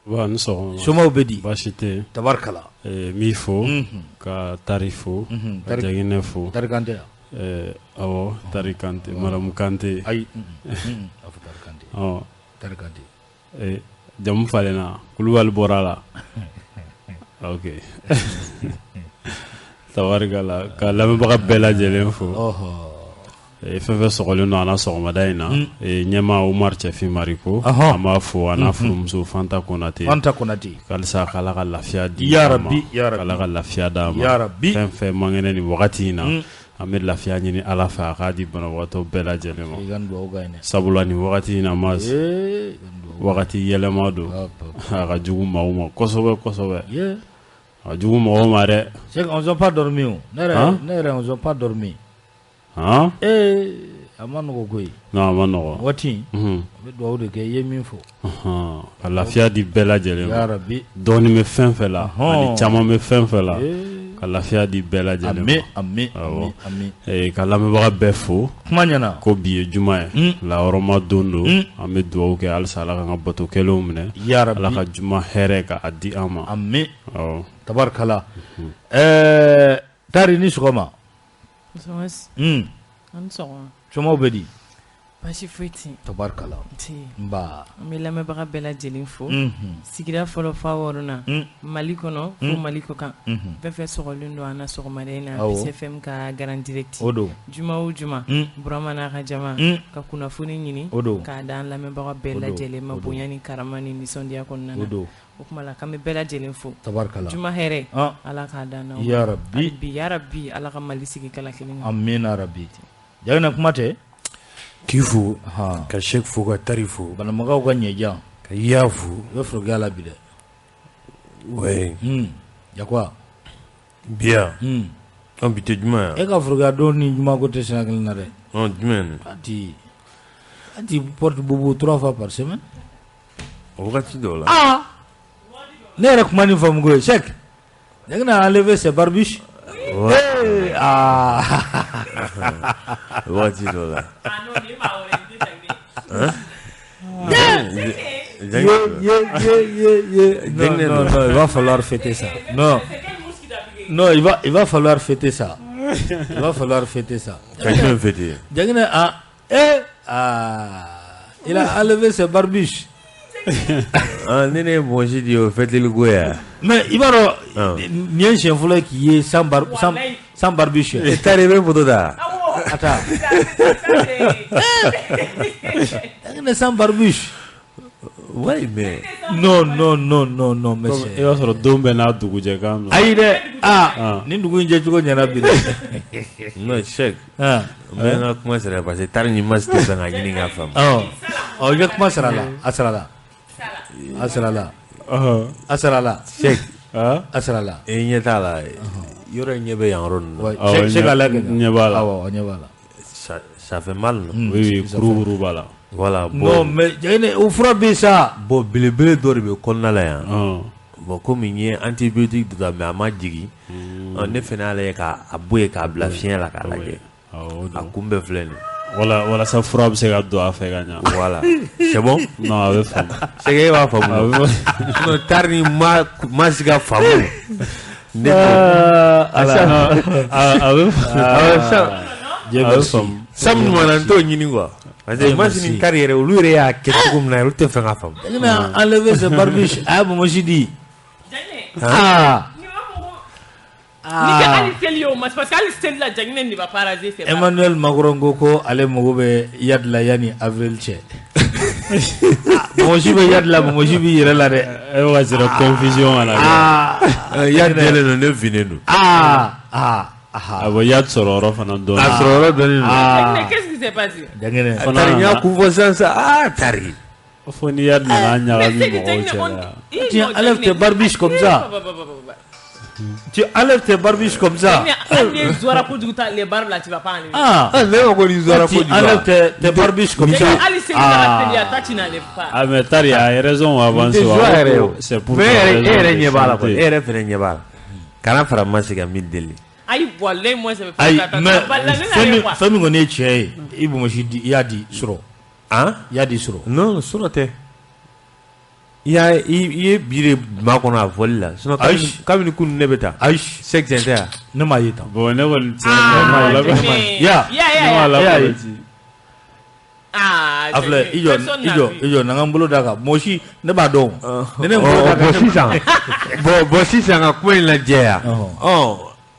Wa ni sɔgɔma. Somaw bɛ di? Baasi tɛ yen. Tabarikala. N b'i fo ka Tari fo ka Jaginɛ fo. Tari Kante wa? Awɔ Tari Kante madame Kante. Ayi a fɔ Tari Kante. Ɔ Tari Kante. Jamu falenna Kulubali bɔra a la. Ok tabarikala ka lamɛnbaga bɛɛ lajɛlen fo. Ɔhɔ. Fɛn fɛn sɔgɔlen don an na sɔgɔmada in na ɲɛmaa Umaru Cɛfin Mariko Ɔhɔn. an b'a fo a n'a furumuso Fanta Konate. Fanta Konate. Halisa k'Ala ka lafiya di Ya an ma. Rabbi, ya Rabbi. K'Ala ka lafiya d'a ma. Ya Rabbi. Fɛn fɛn man kɛnɛ nin wagati in na an bɛ lafiya ɲini Ala fɛ a k'a di banabagatɔ bɛɛ lajɛlen ma. I ka nin dugawu ka ɲi dɛ. Sabula nin wagati in na Mas Ee, i ka nin dugawu. wagati yɛlɛma don. Ah, A ka jugu maaw ma kosɛbɛ kosɛbɛ. Ye. A ka jugu mɔgɔw ma dɛ. C'est qu'on n'a pas dormi o. Ne yɛrɛ Han? ne yɛrɛ on n'a pas dormi. Han? Ee a ma nɔgɔ koyi. Non a ma nɔgɔ. Waati in Unhun. an bɛ dugawu de kɛ i ye min fɔ. Ɔhɔn. Ka lafiya di bɛɛ lajɛlen ma. Ya Rabbi. Dɔɔnin bɛ fɛn fɛn la Ɔhɔn. ani caman bɛ fɛn fɛn la Ee. ka lafiya di bɛɛ lajɛlen ma. Ami ami Awɔ. ami ami. Ka lamɛnbaga bɛɛ fo. Kuma ɲɛna. Ko bi ye juma ye lahɔrɔma don don an bɛ dugawu kɛ halisa Ala k'an ka bato kɛlenw minɛ. Ya Rabbi. Ala ka juma hɛrɛ k'a di an ma. Ami. Awɔ. Tabarikala. Ɛɛ Tari ni sɔgɔma. An ni sɔgɔma. Somaw bɛ di? Baasi foyi tɛ yen. Tabarikala. Nse. Nba. An bɛ lamɛnbaga bɛɛ lajɛlen fo. Unhun. Sigida fɔlɔ f'a wɔɔrɔnan. Mali kɔnɔ fo Mali kɔ kan. Unhun. Bɛɛ fɛ sɔgɔlen don an na sɔgɔmada in na Awɔ. Peace FM ka Grand Direct. O don. Juma o juma. Burama n'a ka jama. Ka kunnafoni ɲini. O don. K'a d'an lamɛnbaga bɛɛ O don. lajɛlen ma O don. bonya ni karama ni nisɔndiya kɔnɔna na. O don. O tuma la k'an bɛ bɛɛ lajɛlen fo. Tabarikala. Juma hɛrɛ. An. Ala k'a d'an n'aw ma. Ya Rabbi. Hali bi ya Rabbi Ala ka Mali sigi kala kelen kan. Amina Rabbi. Jaginɛ kuma tɛ? K'i fo Ahan. ka Sɛki fo ka Tari fo Banamagaw ka ɲɛjan. ka Ya fo. U bɛ forokiya la bi dɛ. Ouais. Yakuba. Bi yan. Ɔ bi tɛ juma ye E ka forokiya don ni juma ko tɛ sira kelen na dɛ. Ɔ jumɛn? Quand tu portes boubou 3 fois par semaine. O wagati dɔw la. Ah! Ne yɛrɛ kuma nin faamu koyi Sɛki. Jaginɛ a enlevé ses barbiches. Ouais. Eh, ah. Wagati dɔw la. Hein? Ye, ye, ye, ye, ye. Non, non, non, il va falloir fêter ça. Non. Non, il va falloir fêter ça. Il va falloir fêter ça. Ka jumɛn fêter? Jaginɛ a eh ah il a enlevé ses barbiches. Ah, ne ye bonsi di o fêteli ko ye. Mais i b'a dɔn nin ye siɲɛ fɔlɔ ye k'i ye sans bar sans sans barbiche. E Tari i bɛ photo ta? Attends. Jaginɛ sans barbiche. Oui, mais Non, non, non, non, non, mais c'est I b'a sɔrɔ don bɛɛ n'a dugujɛ kan don. Ayi dɛ aa nin dugu in jɛcogo ɲɛna bi dɛ. Non, Sɛki. Ah. N bɛ n ka kuma sara parce que Tari ni Masi tɛ fɛ ka ɲini k'a faamu. Ɔ ɔ i ka kuma sara la a sara la a sara la a sara la Sɛki. A sara la. E ɲɛ t'a la yɔrɔ in ɲɛ bɛ yan yɔrɔ ninnu na. Awɔ, Sɛki a lajɛ. Ɲɛ b'a la. Awɔ ɲɛ b'a la. Ça fait mal non? Oui, oui, kurukuru b'a la. Voilà, bon. Non mais Jaginɛ o fura bɛ yen sa. Bon belebele dɔ de bɛ kɔnɔna la yan. Bon komi n ye antibiotique dɔ ta mais a ma jigin. Ɔ ne fana y'a lajɛ k'a bɔ yen k'a bila fiɲɛ la k'a lajɛ. A kun bɛɛ filɛ nin ye. Wala walasa fura bɛ se ka don a fɛ ka ɲa. Voilà. C'est bon? Non, a bɛ faamu. C'est que e b'a faamu. A bɛ Sinon Tari ni Masi ka faamu. Ne Ala. A bɛ faamu. Dieu A bɛ merci. faamu. Sabu ɲuman na n t'o ɲini quoi. Parce que Masi ni Tari yɛrɛ olu yɛrɛ y'a kɛ cogo min na olu tɛ fɛ k'a faamu. Jaginɛ a enlevé ses barbiches a ye bonbonsi di. Ah. Ni kɛ hali seli ye o ma parce que hali seli la Jaginɛ ne va pas raser ses barbes. Emmanuel Macron ko ko ale mago bɛ Iyad la yanni avril cɛ. Bonbonsi bɛ Iyad la bonbonsi b'i yɛrɛ la dɛ. E bɛ ka siran confusion kana kɛ. Ah. Iyad jɛlen don ne finnen don. Ah ah ah. A bɔ Iyad sɔrɔ yɔrɔ fana dɔɔnin. A sɔrɔ yɔrɔ dɔɔnin don. Jaginɛ qu'est-ce qui s'est passé? Jaginɛ. Tari n y'a kun fɔ sisan sisan ah Tari. Fo ni Iyad nana ɲagami Mais c'est que mɔgɔw Jaginɛ cɛ on la. Tu enlèves tes barbiches comme ça. Tu enlèves tes barbiches comme ça. Hali ni zoara kojugu ta les barbes là tu vas pas enlever. Ah. Ne ko ni zoara Tu kojugu. enlèves tes barbiches comme ça. Jaginɛ hali seli la seli ta tu n'enlèves pas. Ah mais Tari a ye raison avancé. N tɛ joie yɛrɛ ye o. C'est pour Mais ta e yɛrɛ raison de ɲɛ b'a la quoi. santé. E yɛrɛ fɛnɛ ɲɛ b'a la. Kana fara Masi kan min deli. Ayi walayi moi je vais pas Ayi ta mais ta fɛn min fɛn min kɔni ye tiɲɛ ye i bonbonsi di i y'a di sɔrɔ. Han? I y'a di sɔrɔ. Non sɔrɔ tɛ. I ye bi de maa kɔnɔ a fɔli la sinon kabini kunun ne bɛ taa ayi Sɛki tiɲɛ tɛ wa ne m'a ye tan bon ne kɔni ya ya a filɛ i jɔ n'an k'an bolo d'a kan mɔgɔ si ne b'a dɔn ne ne bolo d'a kan sisan bon sisan ka kuma in lajɛ yan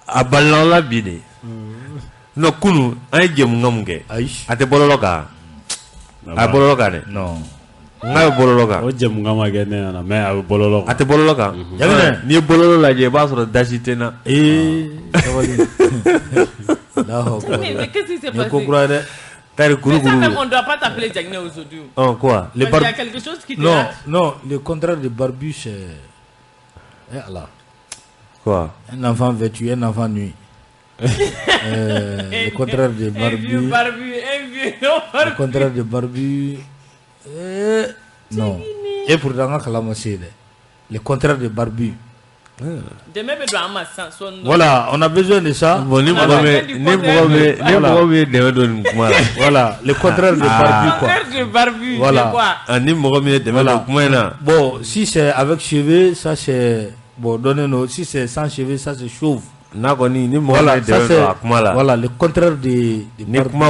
a balila la bi de non kunun an ye jɛmukan mun kɛ a tɛ bɔlɔlɔ kan a bɛ bɔlɔlɔ kan dɛ non n k'a bɛ bɔlɔlɔ kan o jɛmukan ma kɛ ne ɲɛna mais a bɛ bɔlɔlɔ kan a tɛ bɔlɔlɔ kan n'i ye bɔlɔlɔ lajɛ i b'a sɔrɔ dasi tɛ n na sabali Mais qu'est-ce qui s'est passé? Ko kura dɛ. Tari kuru kuru. Mais ça même on doit pas t'appeler Diagne aujourd'hui. Oh quoi? Le il y a quelque chose qui te non non le contraire de barbu c'est Allah. Quoi? Un enfant vêtu, un enfant nu. Le contraire de barbu. Un vieux barbu, un vieux non barbu. Le contraire de barbu. Non. Et pourtant, le contraire de barbu. Voilà, on a besoin de ça. Bon, voilà, le contraire de barbu quoi. Le contraire de barbu, voilà. Quoi. Bon, si c'est avec cheveux, ça c'est bon, donnez-nous. Si c'est sans cheveux, ça c'est chauve. Voilà, ça c'est voilà, le contraire de barbu.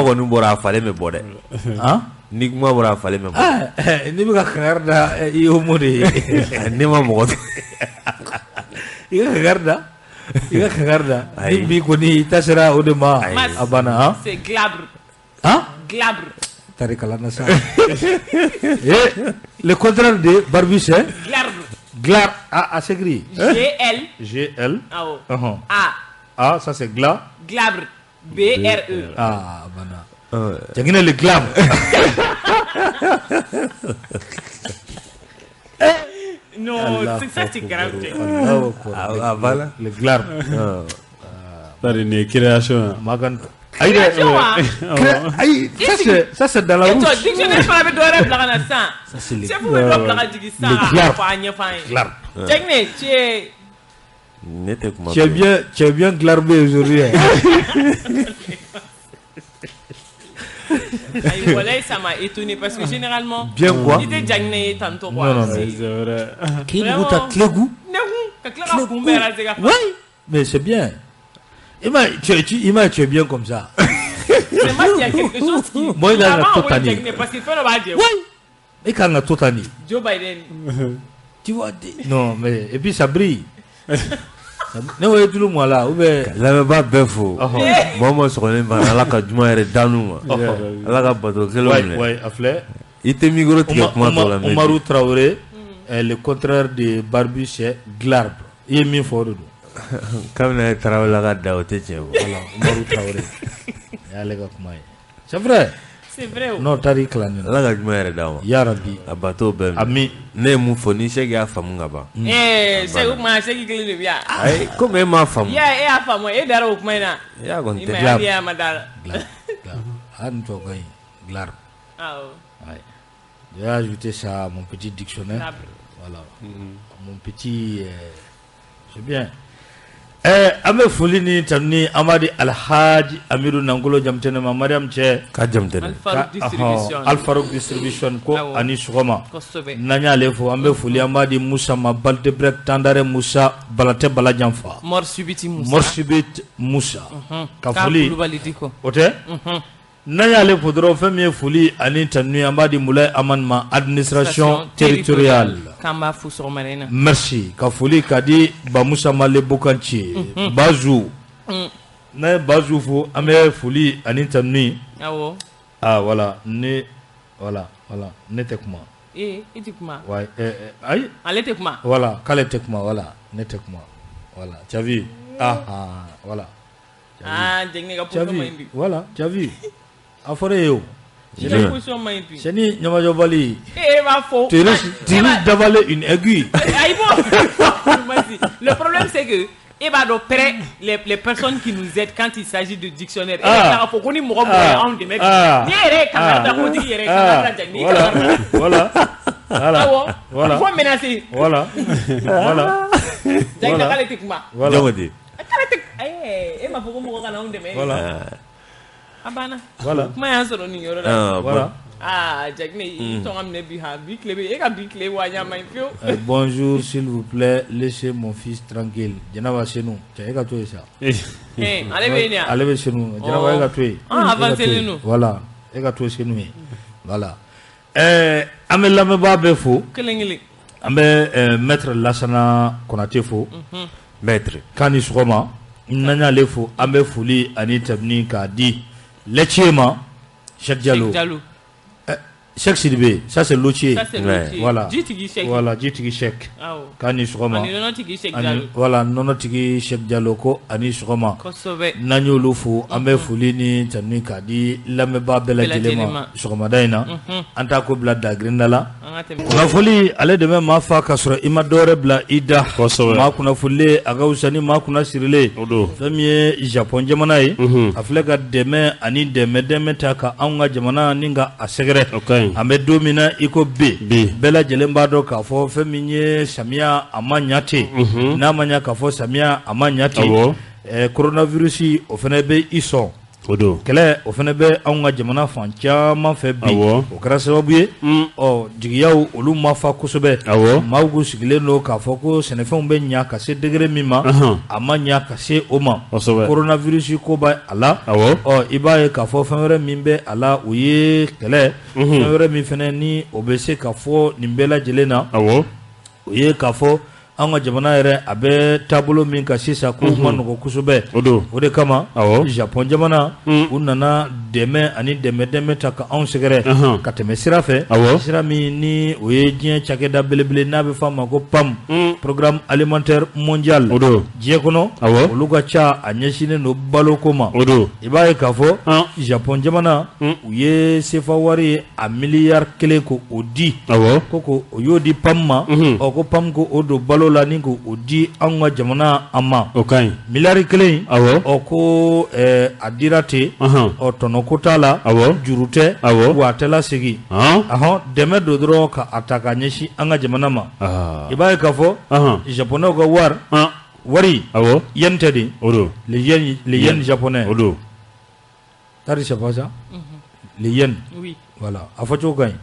Hein? Ni kuma bɔra a falen mɛ bɔ. Ne bɛ ka kangari da i y'o mot de ye. Ne ma mɔgɔ. I ka kangari da. I ka kangari da. Ni bi kɔni i ta sera o de ma. A banna han. C'est glabre. Han? Glabre. Tari kalan na sa. Le contraire de barbu c'est? Glabre. Glabre. A s'écrit. G L. G L. Awɔ. A. A ça c'est gla. Glabre. B R E. Ah a banna. Diagne le glabre. Non, c'est ça, c'est grave. Ah, voilà. Le glabre. C'est une création. Aïe, ça c'est dans la route. Dictionnaire Ça c'est le glabre. Diagne, tu es. Tu es bien glarbé aujourd'hui. Aïe, voilà, ça m'a étonné parce que généralement, bien quoi? Il était Diagne tantôt. Non, non, c'est vrai. Qui goûte à Clégou? Oui, mais c'est bien. Ima, tu es bien comme ça. C'est moi qui a quelque chose qui. Moi, il a tout. Parce qu'il fait le badge. Oui. Et quand on a tout année. Joe Biden. Tu vois, non, mais. Et puis ça brille. Ne wo tulu mu ala ou bien lamɛnbaa bɛɛ fo mɔgɔ mɔgɔ sɔgɔlen b'an Ala ka juma yɛrɛ d'an n'u ma Ala ka bato kɛlenw minɛ ouais a filɛ i tɛ micro tigɛ kuma tɔ la mais Umaru Traoré le contraire de barbu c'est glabre i ye min fɔ o de don kabini a ye Traoré la ka da o tɛ tiɲɛ fɔ voilà Umaru Traoré y'ale ka kuma ye c'est vrai. C'est vrai. Non, taari kalan ne la. Ala ka juma yɛrɛ d'an ma. Ya Rabbi. A bato bɛɛ minɛ. Ami. Ne ye mun fɔ ni Sɛki y'a faamu ka ban. Sɛki o kuma Sɛki kelen de bɛ yan. Ayi komi e m'a faamu. E y'a faamu e dara o kuma in na. E y'a kɔni tɛ. I m'a ma da la. Glabre. Ah nin tubabukan in glabre. Awɔ. Ouais. J'ai ajouté ça à mon petit dictionnaire. Voilà. Mon petit c'est bien. An bɛ foli ni tanuni an b'a di Alhaji Amidu Nangolo Jamutɛnɛ ma Mariam cɛ ka Jamutɛnɛ Alfaruk Distribution ko ani sɔgɔma n'an y'ale fo an bɛ foli an b'a di Musa ma Baldebrek Tandare Musa Balatɛ Balajanfa Morsubiti Musa ka foli o tɛ n'an y'ale fo dɔrɔn fɛn min ye foli ani tanuni an b'a di Mulayi Amani ma administration territoriale k'an b'a fo sɔgɔmada in na merci ka foli ka di Bamusa Male Bokanci Bazu n'an ye Bazu fo an bɛ foli ani tanuni awɔ ah voilà ne voilà voilà ne tɛ kuma i tɛ kuma ouais ayi ale tɛ kuma voilà k'ale tɛ kuma voilà ne tɛ kuma voilà tu as vu ah ah voilà ah Diagne ka position ma ɲi bi voilà tu as vu a fɔra e ye o Bi. Seni ɲamajɔbali e b'a fɔ tu risques d'avaler une aiguille. Ayi bon le problème c'est que e b'a dɔn près les personnes qui nous aident quand il s'agit de dictionnaire e bɛ tila k'a fɔ ko ni mɔgɔ mɔgɔ ye anw dɛmɛ bi ni e yɛrɛ ye kangari da kotigi yɛrɛ ye kangari da Diagne i kangari da voilà voilà awɔ voilà il faut menacer voilà voilà Diagne k'ale tɛ kuma voilà k'ale tɛ e m'a fɔ ko mɔgɔ kana anw dɛmɛ voilà a banna voilà kuma y'an sɔrɔ nin yɔrɔ la voilà Aa Jaginɛ i tɔn ka minɛ bi han, bi tile bɛ e ka bi tile waɲa man ɲi fiyewu. Bonjour, s'il vous plaît, laissez mon fils tranquille. Jɛnɛba Senu, cɛ e ka to yen sa. Ale bɛ yen de wa? Ale bɛ Senu, Jɛnɛba e ka to yen. An avancé len don. Voilà, e ka to Senu yen. Voilà. An bɛ lamɛnbaa bɛɛ fo. Kelen kelen. An bɛ maître Lasana Konate fo. Maître. K'a ni sɔgɔma. N'an y'ale fo, an bɛ foli ani tɛmɛni k'a di lɛtiye ma, Cheikh Diallo. Cheikh Sidibé, ça c'est l'otier. Ça c'est l'otier. Voilà. Jitigi Cheikh. Voilà, Jitigi Cheikh. K'a ni sɔgɔma. Ani nɔnɔtigi Cheikh Diallo. Voilà, nɔnɔtigi Cheikh Diallo ko ani sɔgɔma. Kosɛbɛ. N'an y'olu fo, an bɛ foli ni tanu k'a di lamɛnbaa bɛɛ lajɛlen ma sɔgɔmada in na. An t'a ko bila dagirinda la. Kunnafoli ale de bɛ maa fa ka sɔrɔ i ma dɔwɛrɛ bila i da. Kosɛbɛ. Maa kunnafolilen a ka fisa ni maa kunna sirilen. O don. Fɛn min ye Japon jamana ye. A filɛ ka dɛmɛ ani dɛmɛ ta ka anw ka jamana ni ka a sɛgɛrɛ. O ka ɲi. An bɛ don min na i ko bi bɛɛ lajɛlen b'a dɔn k'a fɔ fɛn min ye samiya a ma ɲa ten, n'a ma ɲa k'a fɔ samiya a ma ɲa ten, coronavirus o fana bɛ i sɔn. O don. Kɛlɛ o fana bɛ anw ka jamana fan caman fɛ bi, o kɛra sababu ye ɔ jigiyaw olu ma fa kosɛbɛ. Maaw kun sigilen don k'a fɔ ko sɛnɛfɛnw bɛ ɲa ka se degré min ma, a ma ɲa ka se o ma. Coronavirus ko b'a a la. Ɔ i b'a ye k'a fɔ fɛn wɛrɛ min bɛ a la o ye kɛlɛ, fɛn wɛrɛ min fana ni o bɛ se ka fɔ nin bɛɛ lajɛlen na, o ye k'a fɔ an ka jamana yɛrɛ a bɛ taabolo min kan sisan k'o ma nɔgɔ kosɛbɛ. O de kama Japon jamana u nana dɛmɛ ani dɛmɛ ta ka anw sɛgɛrɛ ka tɛmɛ sira fɛ, sira min ni o ye diɲɛ cakɛda belebele n'a bɛ f'a ma ko PAM, Programme alimentaire mondial. Diɲɛ kɔnɔ olu ka ca a ɲɛsinnen don baloko ma. I b'a ye k'a fɔ Japon jamana u ye sefa wari ye a miliyari 1 ko o di, ko o y'o di PAM ma. Ɔ ko PAM ko o don balo la ni ko o di anw ka jamana an ma. O ka ɲi. Miliyari 1 ɔ ko a dira ten, ɔ tɔnɔ ko t'a la, juru tɛ, wa a tɛ lasegin. Dɛmɛ don dɔrɔn ka a ta ka ɲɛsin an ka jamana ma. I b'a ye k'a fɔ japonɛw ka wari yen tɛ de, le yen japonais. O don. Tari c'est pas ça? Le yen. Voilà, a fɔ cogo ka ɲi.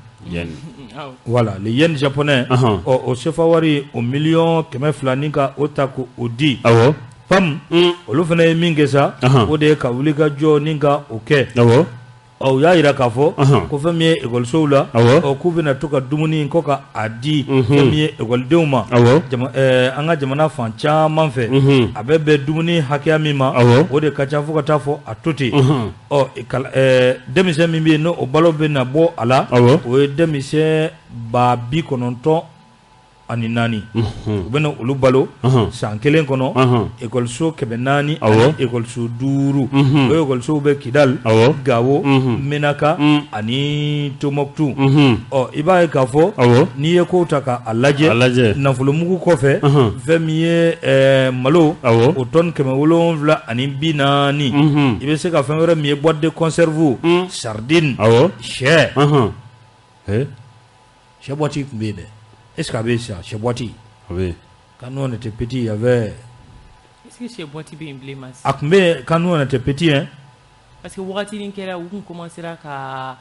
Voilà, le yen japonais. Ɔ o sefa wari o miliyɔn 200 ni ka o ta ko o di. PAM olu fana ye min kɛ sa, o de ye ka wuli ka jɔ ni ka o kɛ. Ɔ u y'a jira k'a fɔ ko fɛn min ye ekɔlisow la, ɔ k'u bɛna to ka dumuni ko ka a di fɛn min ye ekɔlidenw ma. An ka jamana fan caman fɛ, a bɛ bɛn dumuni hakɛya min ma, o de ka ca fo ka taa fɔ a to ten. Ɔ denmisɛn min bɛ yen n'o balo bɛ na bɔ a la, o ye denmisɛn 94,000 u bɛna olu balo san kelen kɔnɔ, ekɔliso 400 ani ekɔliso 5. O ekɔlisow bɛ Kidali, Gawo, Menaka ani Tombouctou. Ɔ i b'a ye k'a fɔ n'i ye kow ta k'a lajɛ, nafolomugu kɔfɛ fɛn min ye malo, o tɔni 740, i bɛ se ka fɛn wɛrɛ min ye boîte de conserve, sardine, sɛ. Sɛ boîte tun bɛ yen dɛ. Est-ce qu'il y avait ça, chez Boiti? Oui. Quand nous on était petits, il y avait. Est-ce que chez Boiti est emblématique? Ah, mais quand nous on était petits, hein. Parce que Ouatini Kera, où on commencera à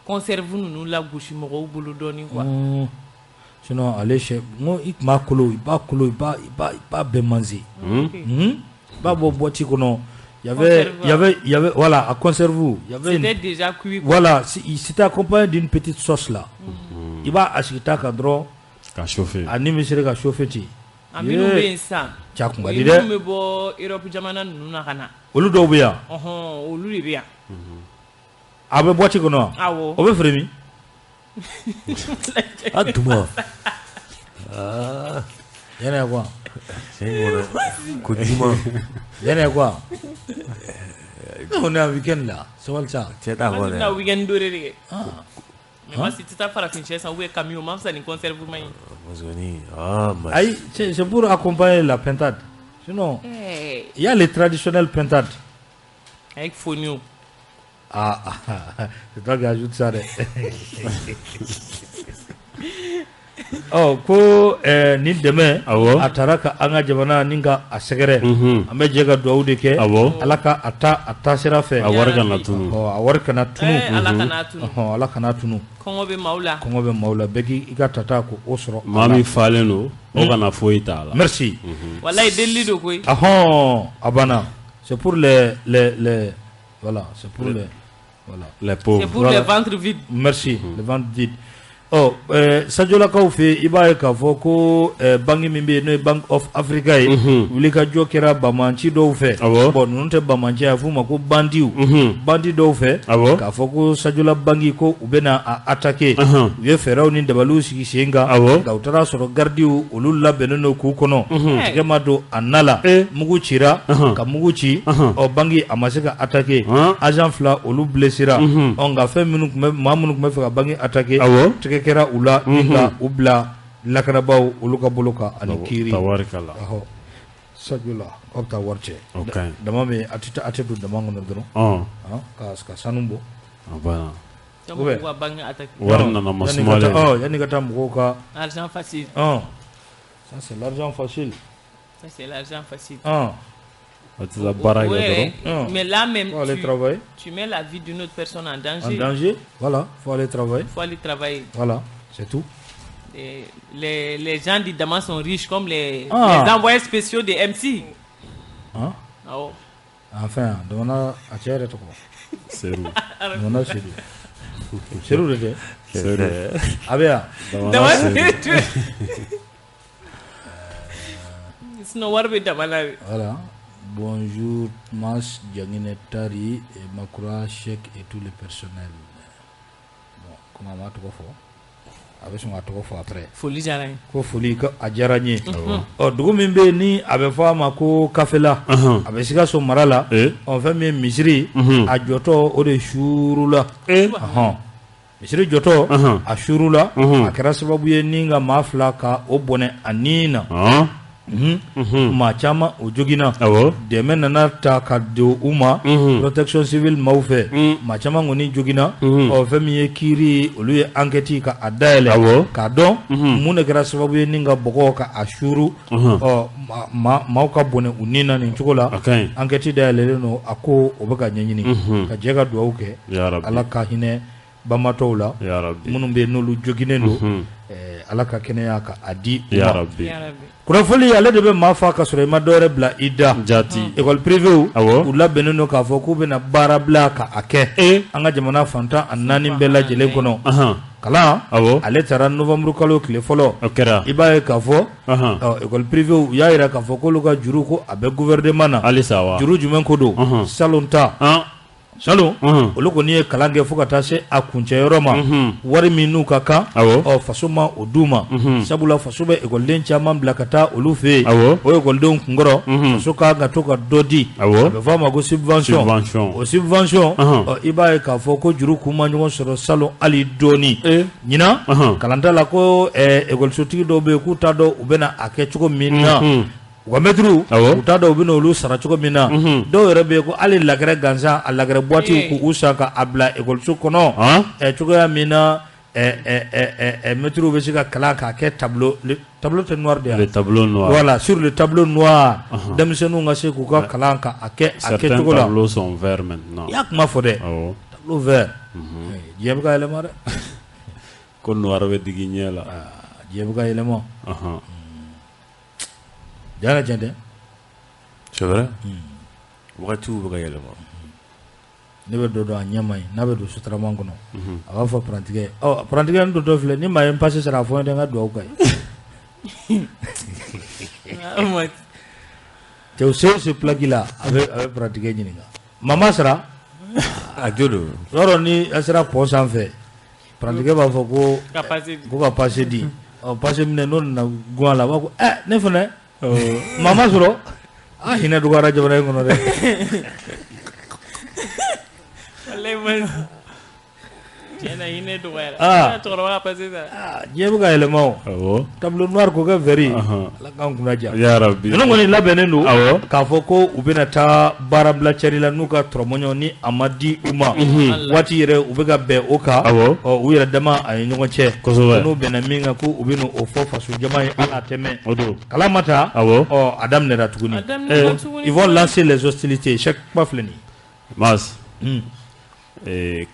conserver nous la bouche, nous bolo doni quoi. Sinon, aller chez moi, il m'a colo, il va colo, il va bien manger. Va bon Boiti kono. Il y avait, voilà, à conserve. Il y avait. C'était déjà cuit. Voilà, c'était accompagné d'une petite sauce là. Il va acheter un drone. Ka chauffer. A ni bɛ se ka chauffer ten. A minnu bɛ yen sisan. Cɛ kun ka di dɛ. Minnu bɛ bɔ Europe jamana ninnu na ka na. Olu dɔw bɛ yan. Ɔhɔn, olu de bɛ yan. A bɛ boîte kɔnɔ wa? Awɔ. O bɛ feere min? A duma. Yɛnɛ quoi? Ko duman. Yɛnɛ quoi? On est en week-end là. Sabali sa. Cɛ t'a fɔ dɛ. An tɛna week-end dɔ de kɛ. Mais moi, si tu t'as fait la chaise, ou camion, même ça, ni conserve Aïe, c'est pour accompagner la pintade. Sinon, il y a les traditionnels pintades. Avec fonio. Ah, c'est toi qui ajoutes ça. Ɔ ko nin dɛmɛ a taara ka an ka jamana ni ka a sɛgɛrɛ, an bɛ jɛ ka dugawu de kɛ, Ala ka a taa sira fɛ, a wari kana tunu, a wari kana tunu, Ala kana tunu, kɔngɔ bɛ maaw la, kɔngɔ bɛ maaw la, bɛɛ k'i ka tata ko o sɔrɔ. Maa min falen don o kana foyi t'a la. Merci. Walayi delili don koyi. Ahɔn, a banna. C'est pour les voilà, c'est pour les voilà les pauvres. C'est pour les ventres vides. Merci, les ventres vides. Ɔ Sajolakaw fɛ i b'a ye k'a fɔ ko banque min bɛ yen n'o ye Bank of Africa ye, wulikajɔ kɛra banbaanci dɔw fɛ. Bon, ninnu tɛ banbaanci ye, a f'u ma ko bandiw. Bandi dɔw fɛ k'a fɔ ko Sajola banque ko u bɛna a attaquer. U ye fɛɛrɛw ni dabaliw sigi sen kan. Nka u taara sɔrɔ gardiw olu labɛnnen don k'u kɔnɔ. Tigɛ ma don a na la. Mugu cira ka mugu ci. Ɔ banque a ma se ka attaquer. Agent 2 olu blessera. Ɔ nka fɛn minnu tun bɛ maa minnu tun bɛ fɛ ka banque attaquer. Tigɛ kɛra u la ni ka u bila lakanabaaw olu ka bolo kan ani kiiri. Sajola aw bɛ taa wari cɛ. Dama min a tɛ don dama kɔnɔ dɔrɔn. Ka sanu bɔ. Wari nana masumalen. Yanni ka taa mɔgɔw ka. L'argent facile. Ça c'est l'argent facile. Ça c'est l'argent facile. Mais là même, tu mets la vie d'une autre personne en danger. En danger, voilà, il faut aller travailler. Il faut aller travailler. Voilà, c'est tout. Et les gens du Dama sont riches comme les envoyés spéciaux des MC. Hein? Oh. Enfin, demande à Thierry de quoi. C'est où? Demande à Serou. Serou de quoi? Serou. Abia. Dama Serou. Sinon, warbe Dama là. Voilà. Bonjour, Mas, Djangine Tari, et Makura, Cheikh et tout le personnel. Bon, comment on va trop fort? Avec son trop fort après. Folie diyara n ye. Ko foli a diyara n ye. Ɔ dugu min bɛ yen ni a bɛ fɔ a ma ko Kafela. A bɛ Sikaso mara la. Ɔ fɛn min ye misiri. A jɔtɔ o de suurula. Ɔhɔn. Misiri jɔtɔ a suurula. A kɛra sababu ye ni ka maa 2 ka o bɔnɛ a ni na. Maa caman o joginna. Dɛmɛ nana ta ka don u ma protection civile maaw fɛ. Maa caman kɔni joginna. Ɔ fɛn min ye kiiri olu ye enquête ka a dayɛlɛ k'a dɔn mun de kɛra sababu ye ni ka bɔgɔ ka a suuru. Ɔ maaw ka bɔnɛ u ni na nin cogo la. Enquête dayɛlɛlen don, a ko o bɛ ka ɲɛɲini. Ka jɛ ka dugawu kɛ Ala ka hinɛ banbaatɔw la minnu bɛ yen n'olu joginnen don. Ala ka kɛnɛya ka a di u ma. Kunnafoni ale de bɛ maa fa ka sɔrɔ i ma dɔwɛrɛ bila i da. Jati. École privée u labɛnnen don k'a fɔ k'u bɛna baara bila ka a kɛ. An ka jamana fantan a 4 bɛɛ lajɛlen kɔnɔ. Kalan ale taara novembre kalo tile fɔlɔ. O kɛra. I b'a ye k'a fɔ école privée u y'a jira k'a fɔ k'olu ka juru ko a bɛ gouvernement na. Halisa wa. Juru jumɛn ko don? Salon ta. Salon olu kɔni ye kalan kɛ fo ka taa se a kuncɛyɔrɔ ma. Wari min n'u ka kan, ɔ faso ma o d'u ma. Sabula faso bɛ ekɔliden caman bila ka taa olu fɛ yen. O ekɔlidenw kunkɔrɔ, faso ka kan ka to ka dɔ di. A bɛ fɔ a ma ko subvention. O subvention, ɔ i b'a ye k'a fɔ ko juru kun ma ɲɔgɔn sɔrɔ salon hali dɔɔni. Ɲinan kalanta la ko ekɔlisotigi dɔw bɛ yen k'u t'a dɔn u bɛna a kɛ cogo min na. U ka mɛtiriw u t'a dɔn u bɛna olu sara cogo min na. Dɔw yɛrɛ bɛ yen ko hali lagɛrɛ gansan a lagɛrɛ boîte k'u san k'a bila ekɔliso kɔnɔ. Cogoya min na mɛtiriw bɛ se ka kalan k'a kɛ tableau, tableau tɛ noir de ye. Le tableau noir. Voilà, sur le tableau noir. Denmisɛnninw ka se k'u ka kalan k'a kɛ a kɛcogo la. Certains tableaux sont verts maintenant. I y'a kuma fɔ dɛ. Tableau vert. Diɲɛ bɛ ka yɛlɛma dɛ. Ko noir bɛ digi ɲɛ la. Diɲɛ bɛ ka yɛlɛma. Jara tiɲɛ tɛ? C'est vrai. Wagatiw bɛ ka yɛlɛma. Ne bɛ dɔ dɔn a ɲɛ ma ɲi n'a bɛ don sotarama kɔnɔ. A b'a fɔ parantikɛ, ɔ parantikɛ n dontɔ filɛ ni maa ye n pase sara a fɔ n ye n ka dugawu k'a ye. Cɛw se o se plaque la a bɛ parantikɛ ɲininka. Maa ma sara? A jo don. Yɔrɔ ni a sera pont sanfɛ parantikɛ b'a fɔ ko ka pase di. Ɔ pase minɛ n'o nana gun a la a b'a fɔ ko ne fana. Maa ma sɔrɔ a hinɛ dɔgɔyara jamana in kɔnɔ dɛ. Tiɲɛ hinɛ dɔgɔyara. Cɛkɔrɔba ka passé sa. Diɲɛ bɛ ka yɛlɛma o. Awɔ. Tableau noir k'o kɛ vert ye. Ala k'an kunna diya. Ya Rabbi. Ninnu kɔni labɛnnen don. Awɔ. K'a fɔ ko u bɛna taa baarabila cɛri la n'u ka tɔrɔmɔɲɔ ni a ma di u ma. Waati yɛrɛ u bɛ ka bɛn o kan. Awɔ. Ɔ u yɛrɛ dama a ye ɲɔgɔn cɛ. Kosɛbɛ. N'u bɛnna min kan ko u bɛ n'o fɔ faso jama ye hali a tɛ mɛn. O don. Kalan ma ta. Awɔ. Ɔ a daminɛra tuguni. A daminɛra tuguni. Ils vont lancer les hostilités. Chaque kuma filɛ nin ye. Mas.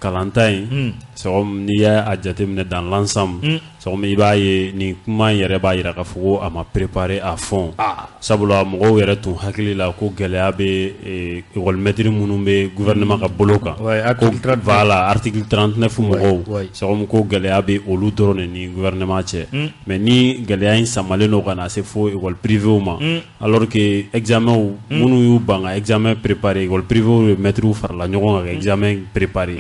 Kalanta in c'est n'i y'a jateminɛ dans l'ensemble c'est i b'a ye nin kuma in yɛrɛ b'a jira k'a fɔ ko a ma préparé à fond sabula mɔgɔw yɛrɛ tun hakili la ko gɛlɛya bɛ école maître minnu bɛ gouvernement ka bolo kan ko voilà article 39 mɔgɔw c'est comme ko gɛlɛya bɛ olu dɔrɔn de ni gouvernement cɛ mais ni gɛlɛya in samalen don ka na se fo école privée ma alors que examen minnu y'u ban ka examen préparé école privée de maîtres farala ɲɔgɔn kan ka examen préparé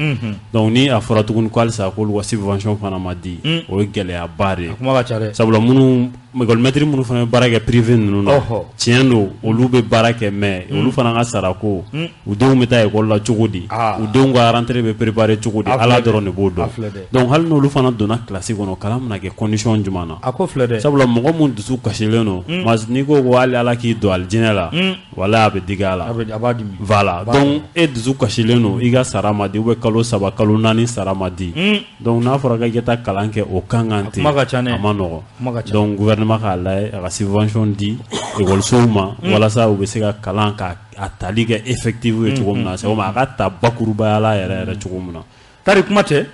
donc ni a fɔra tuguni ko halisa k'olu ka subvention fana ma di o ye gɛlɛyaba de ye sabula minnu école maître minnu fana bɛ baara kɛ privé ninnu na tiɲɛ don olu bɛ baara kɛ mais olu fana ka sarako u denw bɛ taa école la cogo di u denw ka rentrée bɛ préparer cogo di Ala dɔrɔn de b'o dɔn donc hali n'olu fana donna classe kɔnɔ kalan bɛna kɛ condition jumɛn na sabula mɔgɔ mun dusu kasilen don n'i ko ko hali Ala k'i don alijinɛ la walahi a bɛ digi a la voilà donc e dusu kasilen don i ka sara ma di ou bien kalo 3 kalo 4 sara ma di donc n'a fɔra k'i ka taa kalan kɛ o kan kan ten a ma nɔgɔn donc gouvernement k'a lajɛ a ka subvention di école ma walasa u bɛ se ka kalan ka a tali kɛ effectif ye cogo min na c'est comme a ka ta bakurubaya la yɛrɛ yɛrɛ cogo min na. Tari kuma tɛ.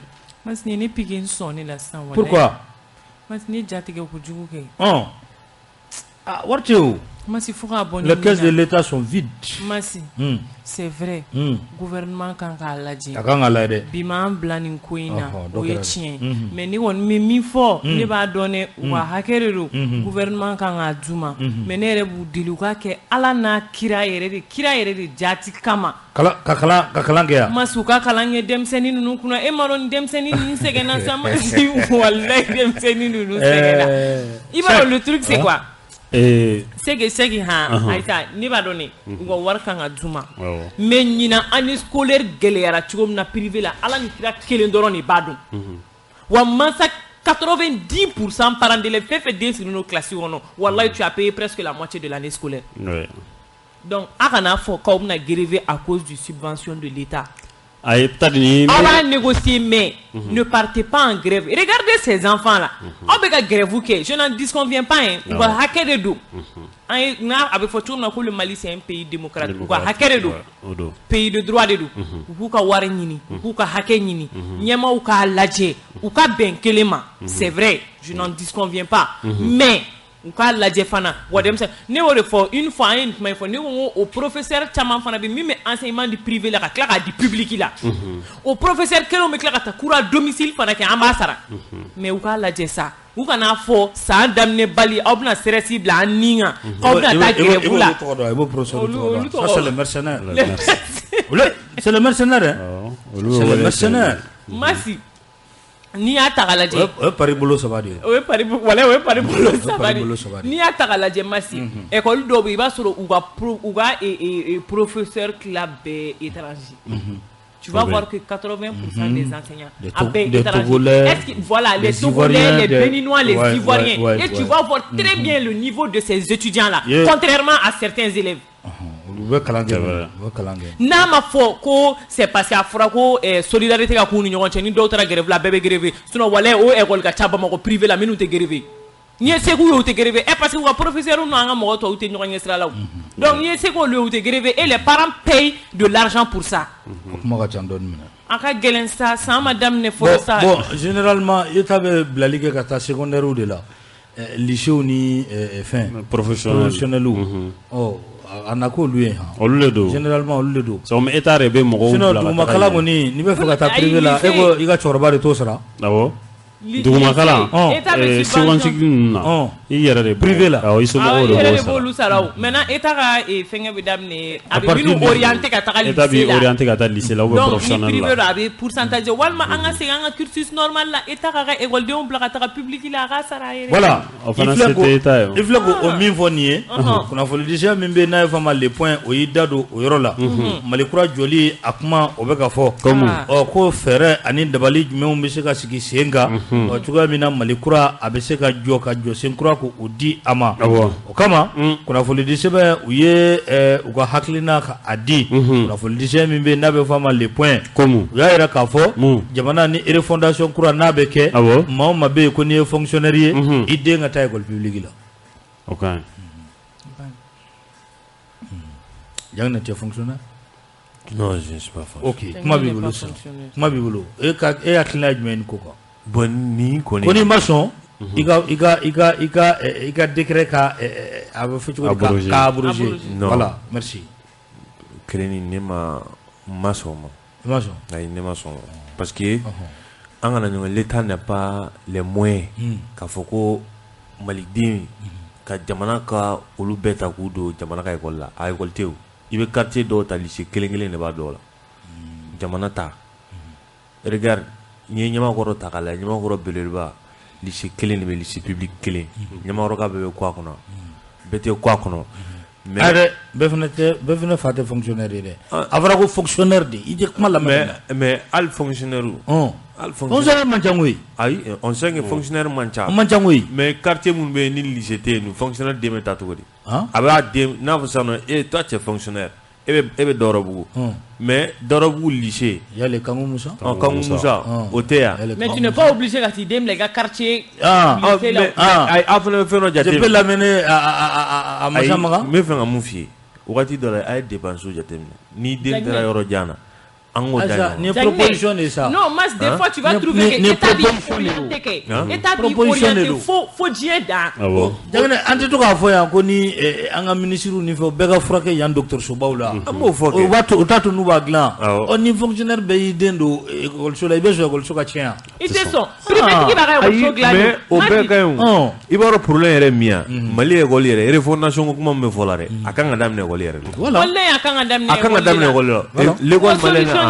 Mas ne piqué n sɔn ne la sisan walahi. Pourquoi? Mas ne jatigɛ kojugu kɛ. Ɔn ah wari tɛ o. Masi fo k'a bɔ Les caisses de l'État sont vides. Masi c'est vrai gouvernement kan k'a lajɛ. A kan k'a lajɛ dɛ. Bi m'an bila nin ko in na o ye tiɲɛ mais ne kɔni bɛ min fɔ ne b'a dɔn dɛ u ka hakɛ de don gouvernement kan k'a d'u ma mais ne yɛrɛ b'u deli u k'a kɛ Ala n'a kira yɛrɛ de kira yɛrɛ de jaati kama. Ka kalan kɛ yan. Masi u ka kalan kɛ denmisɛnnin ninnu kunna e m'a dɔn nin denmisɛnnin ninnu sɛgɛnna sa Masi walahi denmisɛnnin ninnu sɛgɛnna i b'a dɔn le truc c'est quoi. C'est que han Ayisa ne b'a dɔn ne u ka wari kan ka d'u ma mais ɲinan année scolaire gɛlɛyara cogo min na privé la Ala ni kira kelen dɔrɔn de b'a dɔn wa mansa 90% parents d'élèves fɛn fɛn den sigilen don classe kɔnɔ walahi tu as payé presque la moitié de l'année scolaire donc a kana fɔ k'aw bɛna gréver à cause du subvention de l'État. Ayi peut-être ni. Aw b'a négocier mais ne partez pas en grève. Regardez ces enfants là. Aw bɛ ka grève kɛ je n'en disconviens pas hein. U ka hakɛ de don. An ye n'a a bɛ fɔ cogo min na ko le Mali c'est un pays démocratique. U ka hakɛ de don. Pays de droit de don. U k'u ka wari ɲini. U k'u ka hakɛ ɲini. Ɲɛmaaw k'a lajɛ. U ka bɛn kelen ma. C'est vrai je n'en disconviens pas. Mais u k'a lajɛ fana wa denmisɛn ne y'o de fɔ une fois an ye nin kuma in fɔ ne ko n ko o professeur caman fana bɛ min bɛ enseignement di privé la ka tila k'a di public la o professeur kelenw bɛ tila ka taa cours à domicile fana kɛ an b'a sara mais u k'a lajɛ sa u kan'a fɔ san daminɛ bali aw bɛna stress bila an ni kan k'aw bɛna taa grève la. I b'o professeur tɔgɔ dɔn ça c'est le mercenaire c'est le mercenaire hein c'est le mercenaire Masi. N'i y'a ta k'a lajɛ o ye pari bolo saba de ye o ye pari walahi o ye pari bolo saba de ye n'i y'a ta k'a lajɛ Masi école dɔw bɛ yen i b'a sɔrɔ u ka professeur tila bɛɛ étranger tu vas voir que 80% des enseignants a bɛɛ étranger est-ce que voilà les Togolais les Béninois les Ivoiriens et tu vas voir très bien le niveau de ces étudiants là contrairement à certains élèves. U bɛ kalan kɛ u bɛ kalan kɛ. N'a ma fɔ ko c'est parce que a fɔra ko solidarité ka k'u ni ɲɔgɔn cɛ ni dɔw taara grève la bɛɛ bɛ grève sinon walahi o école ka ca Bamakɔ privé la minnu tɛ grève n'i ye se k'u ye u tɛ grève parce que u ka professeur n'an ka mɔgɔ tɔw tɛ ɲɔgɔn ɲɛ sira la o donc n'i ye se k'olu ye u tɛ grève et les parents payent de l'argent pour ça. O kuma ka ca dɔɔni minɛ. A ka gɛlɛn sa san ma daminɛ fɔlɔ sa. Bon généralement État bɛ bilali kɛ ka taa secondaire de la lycée ni fɛn. Professionnel ɔ. A na k'olu ye han. Olu de don. Généralement olu de don. C'est comme État de bɛ mɔgɔw bila ka sinon duguma kalan kɔni n'i bɛ fɛ ka taa privé la e ko i ka cɛkɔrɔba de t'o sara. Awɔ. Dugumakalan seconde cycle ninnu na i yɛrɛ de privé la awɔ i somɔgɔw de b'olu sara o maintenant État ka fɛngɛ bɛ daminɛ a bɛ minnu orienté ka taga lycée la État b'i orienté ka taa lycée la ou bien professionnel la donc ni privé don a bɛ pourcentage walima an ka segin an ka cursus normal la État k'a ka école bila ka taga public la a k'a sara a yɛrɛ ye voilà o fana se tɛ État ye i filɛ k'o min fɔ nin ye kunnafonidisɛ min bɛ yen n'a ye fɔ a ma le point o y'i da don o yɔrɔ la Mali kura jɔli a kuma o bɛ ka fɔ ɔ ko fɛɛrɛ ani dabali jumɛnw bɛ se ka sigi sen kan ɔ cogoya min na Mali kura a bɛ se ka jɔ ka jɔsen kura k'o di a ma o kama kunnafonidisɛbɛn u ye u ka hakilina ka a di kunnafonidisɛbɛn min bɛ yen n'a bɛ fɔ a ma le point u y'a yira k'a fɔ jamana ni refondation kura n'a bɛ kɛ maa o maa bɛ yen ko n'i ye fonctionnaire ye i den ka taa école publique la o ka ɲi. Diagne, tu es fonctionnaire? Non, je ne suis pas fonctionnaire. Ok, kuma b'i bolo sisan. Kuma b'i bolo. E ka e hakilina ye jumɛn ye nin ko kan? Bon ni kɔni. Ko n'i ma sɔn i ka décret ka a bɛ fɔ cogo di ka abroger. Voilà, merci. Kelen ne ma sɔn o ma. I ma sɔn? Ayi, ne ma sɔn o ma. Parce que an kana ɲɔgɔn l'État n'a pas les moyens k'a fɔ ko maliden ka jamana ka olu bɛɛ ta k'u don jamana ka école la a école tɛ o. I bɛ quartier dɔw ta lycée kelen kelen de b'a dɔw la jamana ta regarde n'i ye Ɲamakɔrɔ ta k'a lajɛ Ɲamakɔrɔ belebeleba lycée kelen de bɛ lycée public kelen Ɲamakɔrɔka bɛɛ bɛ kɔ a kɔnɔ bɛɛ tɛ kɔ a kɔnɔ mais dɛ bɛɛ fana fa tɛ fonctionnaire ye dɛ a fɔra ko fonctionnaire de i tɛ kuma lamɛn mais hali fonctionnaire hali fonctionnaire man ca koyi ayi on sait que fonctionnaire man ca koyi mais quartier minnu bɛ yen ni lycée tɛ yen fonctionnaire den bɛ taa cogo di a b'a den n'a fɔ sisan nɔ e toi tu es fonctionnaire e bɛ Dɔrɔbugu mais Dɔrɔbugu lycée il y a le Kangou Moussa Kangou Moussa o tɛ yan mais tu n'es pas obligé ka t'i den bila i ka quartier lycée la ayi aw fana bɛ fɛn dɔ jate je peux l'amener à Massamaga n bɛ fɛ ka mun f'i ye wagati dɔ la a ye dépense jateminɛ n'i den taara yɔrɔ jan na an k'o da ɲɔgɔn ni proposition de ça non mais des fois tu vas trouver que État b'i orienté kɛ État b'i orienté fo diɲɛ dan Diagne an tɛ to k'a fɔ yan ko ni an ka ministres ni fɛnw bɛɛ ka furakɛ yan dɔgɔtɔrɔsobaw la an b'o fɔ kɛ o b'a to o t'a to n'u b'a dilan ɔ ni fonctionnaire bɛɛ y'i den don école la i bɛ sɔn école ka tiɲɛ yan i tɛ sɔn privé tigi b'a ka école dilan mais o bɛɛ ka ɲi o i b'a dɔn problème yɛrɛ min ye Mali école yɛrɛ refondation ko kuma min bɛ fɔ la dɛ a kan ka daminɛ école yɛrɛ la walahi a kan ka daminɛ a kan ka daminɛ école la l'école malienne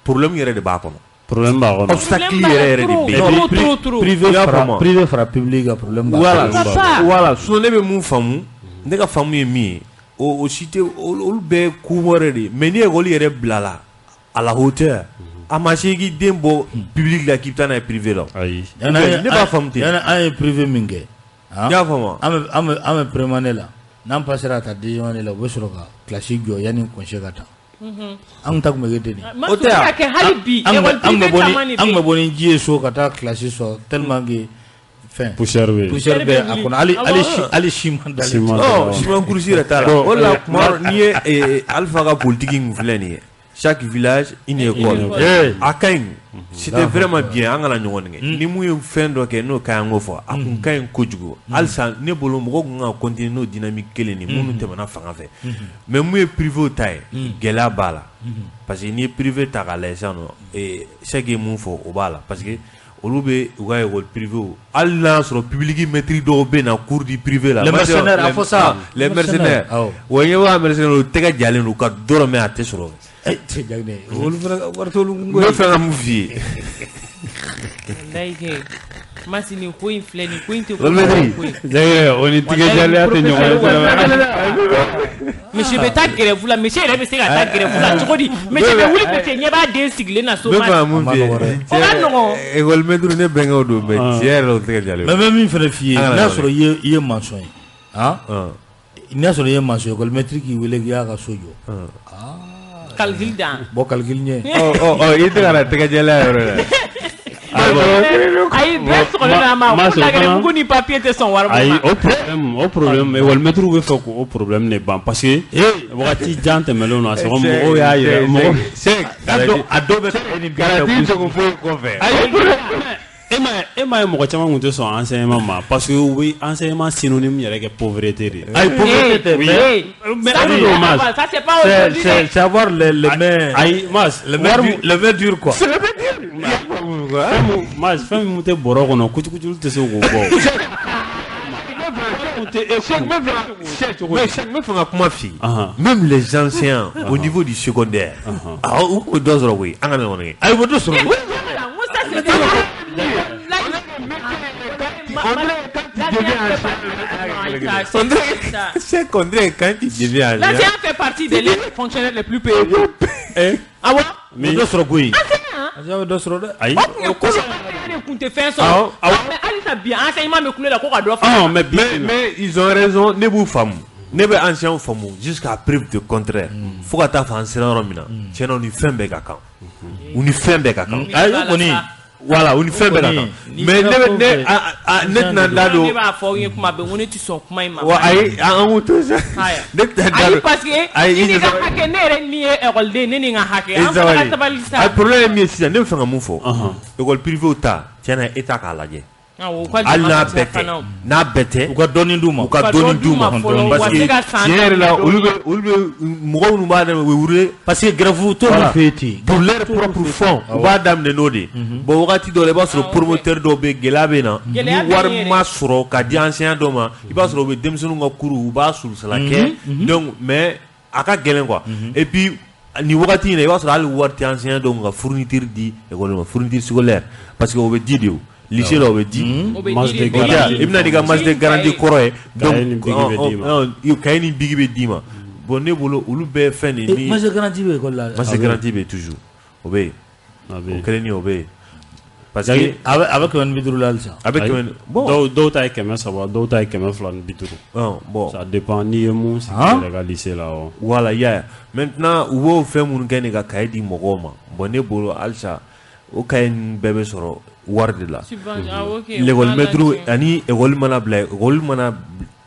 problème yɛrɛ de b'a kɔnɔ problème b'a kɔnɔ obstacle yɛrɛ yɛrɛ de bɛ yen privé fara public ka problème b'a kɔnɔ voilà sinon ne bɛ mun faamu ne ka faamu ye min ye o si tɛ olu bɛɛ ko wɛrɛ de ye mais ni école yɛrɛ bilala à la hauteur a ma se k'i den bɔ public la k'i bɛ taa n'a ye privé la ayi ne b'a faamu ten an ye privé min kɛ i y'a faamu an bɛ première année la n'an passera ka taa deuxième année la u bɛ sɔrɔ ka classe jɔ yanni congé ka taa an ta tun bɛ kɛ ten de o tɛ kɛ hali bi école privée caman de bɛ an bɛ bɔ ni ji ye so ka taa classe sɔrɔ tellement que fɛn poussière bɛ a kɔnɔ hali ciment dalen ciment kurusi yɛrɛ t'a la o de la kuma n'i ye Alpha ka politique in filɛ nin ye chaque village une école a ka ɲi c'était vraiment bien an kana ɲɔgɔn nɛgɛ ni mun ye fɛn dɔ kɛ n'o ka ɲi an k'o fɔ a kun ka ɲi kojugu halisa ne bolo mɔgɔw kun ka continuer n'o dynamique kelen ni minnu tɛmɛna fanga fɛ mais mun ye privé ta ye gɛlɛya b'a la parce que n'i ye privé ta k'a lajɛ sisan nɔ Sɛki ye mun fɔ o b'a la parce que olu bɛ u ka école privée hali n'a y'a sɔrɔ public maître dɔw bɛ na cours du privé la les mercenaires a fɔ sa les mercenaires wa ɲɛ b'a mercenaires u tɛgɛ jalen don u ka dɔrɔmɛ a tɛ sɔrɔ Diagne olu fana wari t'olu kun n bɛ fɛ ka mun f'i ye walayi kɛ Masi nin ko in filɛ nin ko in tɛ ko Diagne o ni tigɛjɛlenya tɛ ɲɔgɔn ye misi bɛ taa grève la misi yɛrɛ bɛ se ka taa grève la cogo di misi bɛ wuli ka cɛ ɲɛ b'a den sigilen na so n bɛ fɛ ka mun f'i ye o ka nɔgɔn école maître ne bɛnkɛw don mais tiɲɛ yɛrɛ la o tɛgɛ jalen mais n bɛ min fana f'i ye n'a sɔrɔ i ye maçon ye n'i y'a sɔrɔ i ye maçon ye école maître k'i wele k'i y'a ka so jɔ calcul dan bon calcul ɲɛ i tɛ ka na tɛgɛjɛlenya yɔrɔ la ayi bɛɛ sɔgɔlen don a ma ko lagɛrɛmugu ni papier tɛ sɔn wari ayi o problème école maître bɛ fɛ k'o problème de ban parce que wagati jan tɛmɛnlenw na sɔgɔ mɔgɔw y'a yira mɔgɔ a dɔw bɛ garantie sogo foyi kɔfɛ e ma ye mɔgɔ caman tun tɛ sɔn enseignement ma parce que u bɛ enseignement synonyme yɛrɛ kɛ pauvreté de ye. Ayi pauvreté tɛ mais ça c'est pas aujourd'hui c'est avoir les mains ayi Mas les mains dures quoi. C'est les mains dures. Fɛn min tɛ bɔrɔ kɔnɔ kucukucu tɛ se k'o bɔ. Cheikh, n bɛ fɛ ka kuma f'i ye. Même les anciens au niveau du secondaire, u tun bɛ dɔ sɔrɔ koyi, an ka ɲɔgɔn kɛ. Ayi, u bɛ dɔ sɔrɔ. C'est qu'on dirait quand tu deviens l'enseignant fait partie des fonctionnaires les plus payés. Ah ouais? Mais dɔ sɔrɔ koyi. Enseignant bɛ dɔ sɔrɔ dɛ. Ayi. Kun tɛ fɛn sɔrɔ. Mais halisa bi enseignement bɛ kule la ko ka dɔ fara. Mais ils ont raison, ne b'u faamu. Ne bɛ enseignant faamu jusqu'à preuve de contraire. Fo ka taa fɔ an sera yɔrɔ min na, tiɲɛ na u ni fɛn bɛɛ ka kan. U ni fɛn bɛɛ ka kan. Ayi, o kɔni. Voilà, u ni fɛn bɛɛ ka kan. Mais ne tɛna n da don. Ne b'a fɔ aw ye kuma bɛɛ, n ko ne tɛ sɔn kuma in ma. Wa ayi, an k'u to sa. Ne tɛna n da don. Ayi, parce que i ni ka hakɛ, ne yɛrɛ min ye ekɔliden, ne ni n ka hakɛ. An fana ka sabali sa. A problème ye min ye sisan, ne bɛ fɛ ka mun fɔ. École privée ta, tiɲɛ na État k'a lajɛ. Hali n'a bɛɛ tɛ, n'a bɛɛ tɛ, u ka dɔɔnin d'u ma, u ka dɔɔnin d'u ma, parce que tiɲɛ yɛrɛ la olu bɛ mɔgɔ minnu b'a daminɛ u bɛ wuli, parce que grève t'olu fɛ yen ten, pour leur propre fond u b'a daminɛ n'o de ye. Bon, wagati dɔw la i b'a sɔrɔ promoteur dɔw bɛ yen, gɛlɛya bɛ na, ni wari ma sɔrɔ ka di enseignant dɔw ma, i b'a sɔrɔ u bɛ denmisɛnninw ka cours u b'a sulusala kɛ, donc mais a ka gɛlɛn quoi. Et puis nin wagati in na i b'a sɔrɔ hali wari tɛ enseignant dɔw ka fourniture di école ma, fourniture scolaire, parce que o bɛ di de o. Lycée la o bɛ di, i bɛna n'i ka masse de garantie kɔrɔ ye, donc cahier ni bic bɛ d'i ma. Bon, ne bolo olu bɛɛ fɛn de ni masse de garantie bɛ école la, masse de garantie bɛ toujours, o bɛ yen, o kelen ni o bɛ yen, parce que a bɛ 150 la halisa, a bɛ 100, bon dɔw ta ye 300, dɔw ta ye 250. Bon, ça dépend n'i ye mun sigi yɛrɛ ka lycée la. Voilà, i y'a ye. Maintenant u b'o fɛn minnu kɛ nin ka cahier di mɔgɔw ma, bon ne bolo halisa o cahier ninnu bɛɛ bɛ sɔrɔ wari de la. L'école maître ani école mana bila, école mana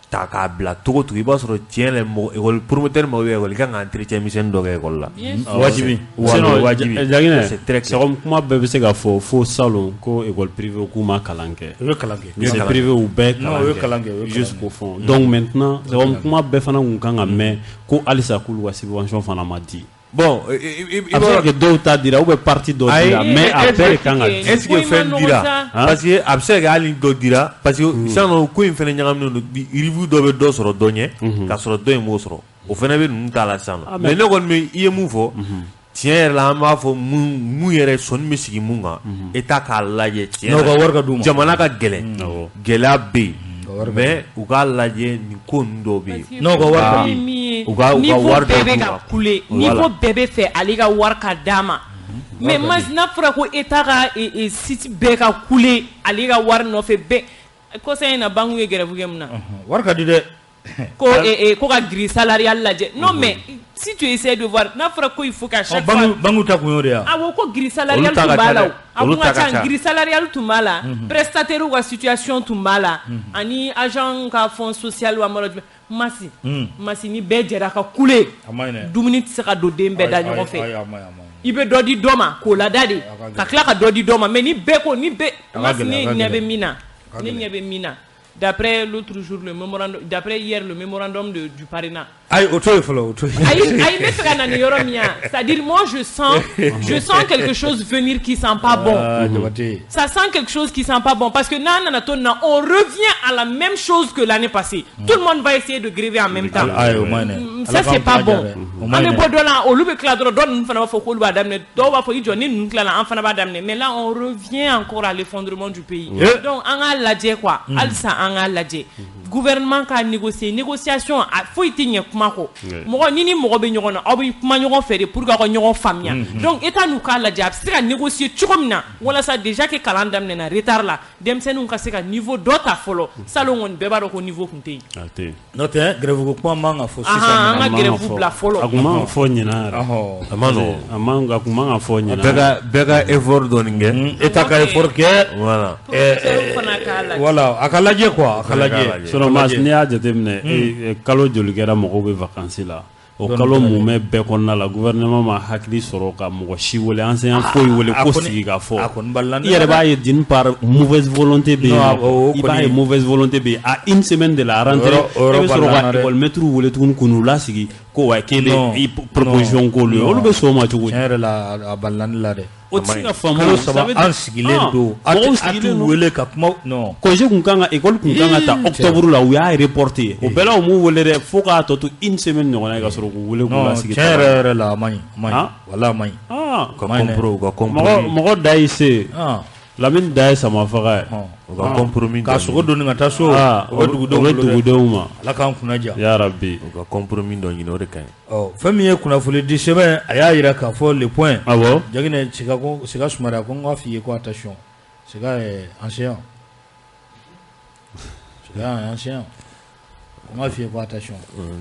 ta k'a bila cogo cogo, i b'a sɔrɔ tiɲɛ la mɔgɔ école promoteur mago bɛ école kan ka entretien misɛnnin dɔ kɛ école la. Wajibi. Wajibi. Jaginɛ, c'est comme kuma bɛɛ bɛ se ka fɔ fo salon ko école privée k'u ma kalan kɛ. U ye kalan kɛ. Lycée privé u bɛɛ kalan kɛ jusqu'au fond. Donc maintenant c'est comme kuma bɛɛ fana kun kan ka mɛn ko halisa k'olu ka subvention fana ma di. Bon, a bɛ se ka kɛ dɔw ta dira ou bien partie dɔ dira, mais a bɛɛ de kan ka di. Est-ce que fɛn dira? Parce que a bɛ se ka kɛ hali dɔ dira, parce que sisan nɔ ko in fana ɲagaminen don, rivu dɔ bɛ dɔ sɔrɔ dɔ ɲɛ, k'a sɔrɔ dɔ in m'o sɔrɔ, o fana bɛ ninnu ta la sisan nɔ. Mais ne kɔni bɛ i ye mun fɔ, tiɲɛ yɛrɛ la an b'a fɔ mun yɛrɛ sɔnni bɛ sigi mun kan, État k'a lajɛ tiɲɛ la, jamana ka gɛlɛn, gɛlɛya bɛ yen. Mais u k'a lajɛ nin ko ninnu dɔw bɛ yen. N'o ka wari u ka wari bɛɛ bɛ ka kule, niveau bɛɛ bɛ fɛ ale ka wari ka d'a ma. Mais n'a fɔra ko État ka site bɛɛ ka kule ale ka wari nɔfɛ bɛɛ, kɔsa in na banque ye grève kɛ mun na? Wari ka di dɛ. Ko ka grille salariale lajɛ. Non mais si tu essaies de voir, n'a fɔra ko il faut qu'à chaque fois. Banque ta kun y'o de ye wa? Awɔ, ko grille salariale tun b'a la o. A kun ka ca, grille salariale tun b'a la, prestataire ka situation tun b'a la, ani agent ka fonds social wa mɔgɔ jumɛn. Masi ni bɛɛ jɛra ka kule, dumuni tɛ se ka don den bɛɛ da ɲɔgɔn fɛ. I bɛ dɔ di dɔ ma k'o lada de, ka tila ka dɔ di dɔ ma, mais ni bɛɛ ko ni bɛɛ, Masi ne ɲɛ bɛ min na, ne ɲɛ bɛ min na. D'après l'autre jour, le mémorandum, d'après hier, le mémorandum du parrainage. Aïe, aïe, mais c'est-à-dire, moi, je sens quelque chose venir qui sent pas bon. Ça sent quelque chose qui sent pas bon. Parce que on revient à la même chose que l'année passée. Tout le monde va essayer de gréver en même temps. Ça, c'est pas bon. Mais là, on revient encore à l'effondrement du pays. Donc, on a lajɛ quoi. Alsa, on a lajɛ. Gouvernement ka négocier, négociation a foyi tɛ ɲɛ kuma kɔ. Mɔgɔ ni ni mɔgɔ bɛ ɲɔgɔn na, aw bɛ kuma ɲɔgɔn fɛ de pour que aw ka ɲɔgɔn faamuya. Donc État n'u k'a lajɛ a bɛ se ka négocier cogo min na walasa déjà que kalan daminɛna retard la, denmisɛnninw ka se ka niveau dɔ ta fɔlɔ. Salon kɔni bɛɛ b'a dɔn ko niveau kun tɛ yen. N'o tɛ grève ko kuma man ka fɔ sisan. An ka grève bila fɔlɔ. A kun man ka fɔ ɲinan yɛrɛ. A ma nɔgɔn. A kun man ka fɔ ɲinan. Bɛɛ ka effort dɔɔni kɛ. État ka effort kɛ. Voilà. Voilà, a ka lajɛ quoi, a ka lajɛ. N'i y'a jateminɛ kalo joli kɛra mɔgɔw bɛ vacances la, o kalo mumɛ bɛɛ kɔnɔna la, gouvernement ma hakili sɔrɔ ka mɔgɔ si wele, enseignant foyi wele ko sigi ka fɔ. I yɛrɛ b'a ye d'une part mauvaise volonté bɛ yen, i b'a ye mauvaise volonté bɛ yen à une semaine de la rentrée, i bɛ sɔrɔ ka école maître wele tuguni k'u n'u lasigi ko wa k'e bɛ proposition k'olu ye, olu bɛ sɔn o ma cogo di? Tiɲɛ yɛrɛ la a balila ne la dɛ. O tɛ se ka faamu. Kalo 3 an sigilen don, a t'u wele ka kuma non. Congé kun kan ka école kun kan ka ta octobre la, u y'a reporté. O bɛɛ la u m'u wele dɛ, fo k'a tɔ to une semaine ɲɔgɔnna ye ka sɔrɔ k'u wele k'u lasigi. Tiɲɛ yɛrɛ yɛrɛ la, a man ɲi, a man ɲi, walahi a man ɲi. U ka compromis. Mɔgɔ da y'i se. Lamini da ye sama faga ye. U ka compromis. Ka sogo donni ka taa so. O bɛ dugudenw ma. Ala k'an kunna diya. Ya Rabbi. U ka compromis dɔ ɲini, o de ka ɲi. Ɔ fɛn min ye kunnafoni di sɛbɛn, a y'a jira k'a fɔ le point. Awɔ. Jaginɛ Sika ko Sika Sumare ko n k'a f'i ye ko attention. Sika est enseignant. Sika est enseignant. Ko n k'a f'i ye ko attention.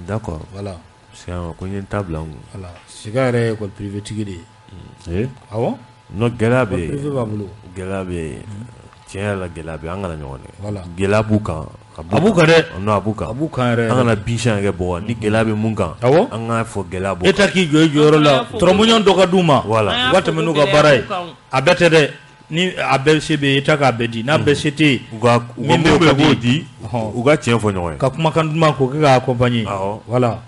D'accord. Voilà. Sika ko n ye n ta bila n kun. Voilà. Sika yɛrɛ ye école privée tigi de ye. Awɔ. Non, gɛlɛya bɛ yen. Privé b'a bolo. Gɛlɛya bɛ yen. Tiɲɛ yɛrɛ la, gɛlɛya bɛ yen. An kana ɲɔgɔn nɛgɛ. Voilà. Gɛlɛya b'u kan. A b'u kan dɛ. Non, a b'u kan. A b'u kan yɛrɛ. An kana bin siɲɛ kɛ bɔgɔ. Ni gɛlɛya bɛ mun kan. Awɔ. An k'a fɔ gɛlɛya b'u kan. État k'i jɔ i jɔyɔrɔ la. Tɔrɔmɔɲɔn dɔ ka d'u ma. Voilà. U ka tɛmɛ n'u ka baara ye. A bɛɛ tɛ dɛ. Ni a bɛɛ se bɛ yen, État k'a bɛɛ di. N'a bɛɛ se tɛ yen. U ka min bɛ yen, u k'o di. U ka tiɲɛ fɔ ɲɔgɔn ye. Ka kumakan duman k'o kɛ k'a accompagner. Awɔ. Voilà.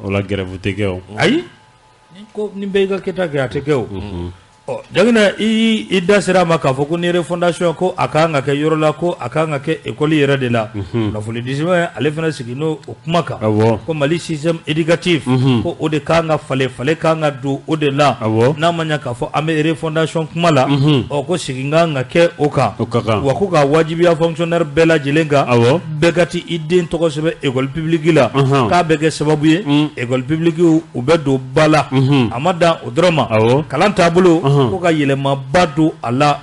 O la grève tɛ kɛ o. Ayi. Ni ko ni bɛɛ y'i ka kɛta kɛ, a tɛ kɛ o. Ɔ Jaginɛ, i da sera a ma k'a fɔ ko ni refondation ko a kan ka kɛ yɔrɔ la, ko a kan ka kɛ école yɛrɛ de la. Kunnafoni di sɛbɛn ale fana sigi n'o o kuma kan. Ko Mali système éducatif ko o de kan ka falen, falen kan ka don o de la. N'a ma ɲɛ k'a fɔ an bɛ refondation kuma la. Ɔ ko segin kan ka kɛ o kan. Wa ko ka wajibiya fonctionnaire bɛɛ lajɛlen kan. Bɛɛ ka t'i den tɔgɔ sɛbɛn école publique la. K'a bɛ kɛ sababu ye école publique u bɛ don ba la. A ma dan o dɔrɔn ma. Kalan taabolo. Ko ka yɛlɛmaba don a la,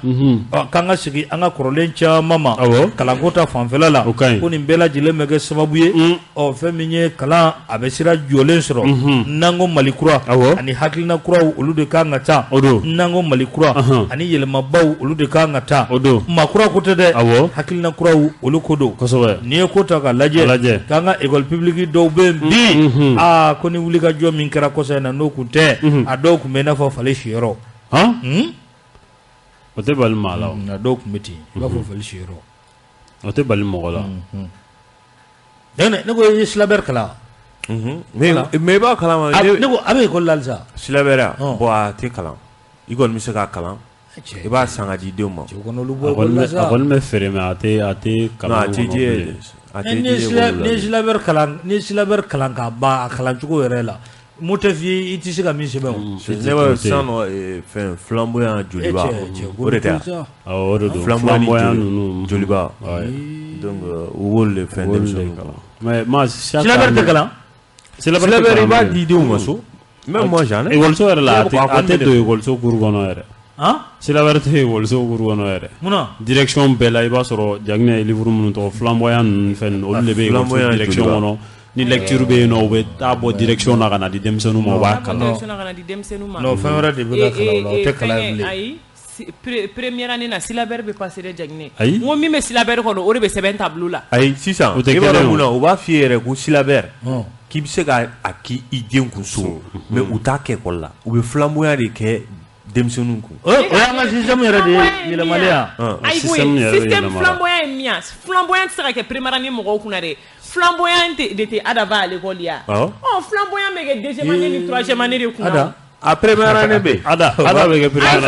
k'an ka segin an ka kɔrɔlen caman ma kalanko ta fanfɛla la, ko nin bɛɛ lajɛlen bɛ kɛ sababu ye ɔ fɛn min ye kalan a bɛ sira jɔlen sɔrɔ. N'an ko Mali kura ani hakilina kuraw, olu de kan ka taa. N'an ko Mali kura ani yɛlɛmabaw, olu de kan ka taa. Maa kura ko tɛ dɛ, hakilina kuraw olu ko don. N'i ye ko ta k'a lajɛ, k'an ka école publique dɔw bɛ yen bi, aa ko ni wulikajɔ min kɛra kɔsa in na, n'o kun tɛ, a dɔw kun bɛ i n'a fɔ fali siyɔrɔ. O tɛ bali maa la o. A dɔw tun bɛ ten, i b'a fɔ fali siyɔrɔ. O tɛ bali mɔgɔ la. Ne ko i ye syllabaire kalan. Mais i b'a kalan. Ne ko a bɛ école la halisa. Syllabaire bon a tɛ kalan. I kɔni bɛ se k'a kalan. I b'a san ka di denw ma. Cɛw kɔni olu bɔ école la sa. A kɔni bɛ feere mais a tɛ kalan. A tɛ di. N'i ye syllabaire kalan, n'i ye syllabaire kalan k'a ban a kalancogo yɛrɛ la. Mo tɛ f'i ye i tɛ se ka min sɛbɛn o. Ne b'a sisan nɔ fɛn flamboyant joliba o de tɛ wa. Awɔ o de don, flamboyant ninnu joliba. Donc u b'olu de fɛn denmisɛnninw kalan. Mais ma syllabaire tɛ kalan. Syllabaire i b'a di denw ma so. Même moi j'en ai. École yɛrɛ la a tɛ don école cours kɔnɔ yɛrɛ. Syllabaire tɛ école cours kɔnɔ yɛrɛ. Munna? Direction bɛɛ la i b'a sɔrɔ Jaginɛ livre minnu tɔgɔ flamboyant ninnu fɛn ninnu olu de bɛ école direction kɔnɔ. Ni lecture bɛ yen nɔ, u bɛ taa bɔ direction na ka na di denmisɛnninw ma, u b'a kalan. Direction na ka na di denmisɛnninw ma. Non, fɛn wɛrɛ de bɛ ka kalan o la, o tɛ kalan ye bilen. Ayi, première année na syllabaire bɛ passer dɛ Jaginɛ. Ayi. N ko min bɛ syllabaire kɔnɔ, o de bɛ sɛbɛn tableau la. Ayi, sisan o tɛ i b'a kelen dɔn ye. mun na, u b'a f'i ye yɛrɛ ko syllabaire k'i bɛ se ka a k'i den kun so, mais u t'a kɛ école la, u bɛ flamboyant de kɛ denmisɛnninw kun. O y'an ka système yɛrɛ de ye yɛlɛmalen ya. Ayi koyi, système flamboyant ye min ye, flamboyant tɛ se ka kɛ première année mɔgɔw kunna dɛ. Flamboyant de tɛ Ada va à l'école ya. Awɔ. Ɔ flamboyant bɛ kɛ deuxième année ni troisième année de kunna. Ada. A première année bɛ yen. Ada bɛ kɛ première année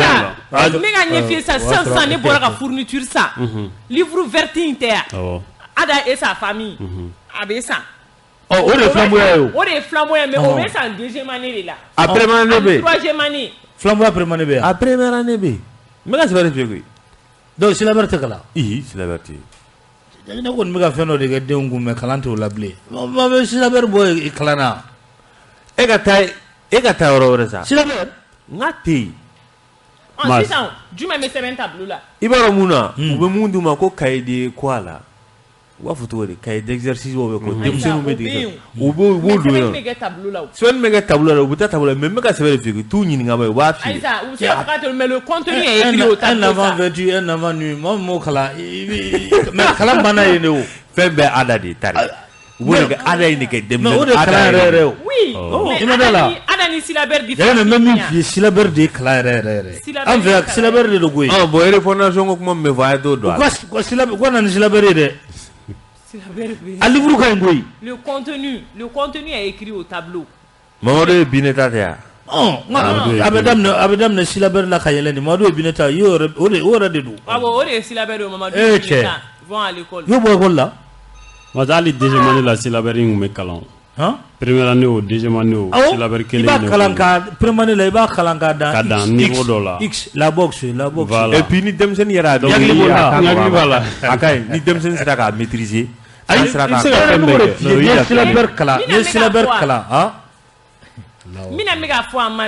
la. Ayisa, ne ka ɲɛ f'i ye sisan sisan ne bɔra ka fourniture san. Livre vert in tɛ ya. Awɔ. Ada et sa famille. A bɛ san. Ɔ o de ye flamboyant ye o. O de ye flamboyant mais o bɛ san deuxième année de la. A première année bɛ yen. Troisième année. Flamboyant première année bɛ yan. A première année bɛ yen. N bɛ ka sɛbɛn de f'i ye koyi. Donc syllabaire tɛ kalan. Ihi, syllabaire tɛ yen. Ne kɔni bɛ ka fɛn dɔ de kɛ denw kun mais kalan t'o la bilen. Ma bɛ syllabaire bɔ kalan na. E ka taa yɔrɔ wɛrɛ sa. Syllabaire. N k'a tɛ yen. Ɔ sisan jumɛn bɛ sɛbɛn tableau la. I b'a dɔn mun na. U bɛ mun d'u ma ko cahier de quoi la. U b'a fɔ cogo di cahier d'exercice bɛ ko denmisɛnninw bɛ dege. U b'o don yen. Sɛbɛnni bɛ kɛ tableau la o. Sɛbɛnni bɛ kɛ tableau la, u bɛ taa tableau la mais n bɛ ka sɛbɛn de f'i ye t'u ɲininka ba ye u b'a f'i ye. Ayisa u bɛ se ka fɔ mais le contenu est écrit au tableau. Un avant vêtu, un avant nu, mɔgɔ min m'o kalan mais kalan banna yen de o. Fɛn bɛɛ Ada de ta de. U b'o de kɛ Ada ye nin kɛ denmisɛnnin. Mais o de ye kalan yɛrɛ yɛrɛ o. Oui. I ma da la. Ada ni syllabaire différence. Yɛrɛ n bɛ min f'i ye syllabaire de ye kalan yɛrɛ yɛrɛ yɛrɛ. An fɛ yan syllabaire de don koyi. Ɔ bon refondation ko kuma min bɛ fɔ a ye t'o don a la. U ka na ni syllabaire ye dɛ. A livre ka ɲi koyi. Le contenu est écrit au tableau. Mamadu ye Bineta tɛ yan. A bɛ daminɛ syllabaire la ka yɛlɛ nin Mamadu ye Bineta i y'o yɛrɛ o yɛrɛ de don. Awɔ, o de ye syllabaire ye Mamadu ye Bineta vont à l'école. Y'o bɔ école la. Parce que hali deuxième année la syllabaire in tun bɛ kalan. Première année o deuxième année o syllabaire kelen. I b'a kalan ka première année la i b'a kalan ka dan. Ka dan niveau dɔ la. X la boxe la boxe. Voilà. Et puis ni denmisɛnnin yɛrɛ a b'a la. A ka ɲi ni denmisɛnnin sera k'a maîtriser. Ayi, i bɛ se ka fɛn bɛɛ kɛ. N'i ye syllabaire kalan, n'i ye syllabaire kalan han. Min na n bɛ k'a fɔ a ma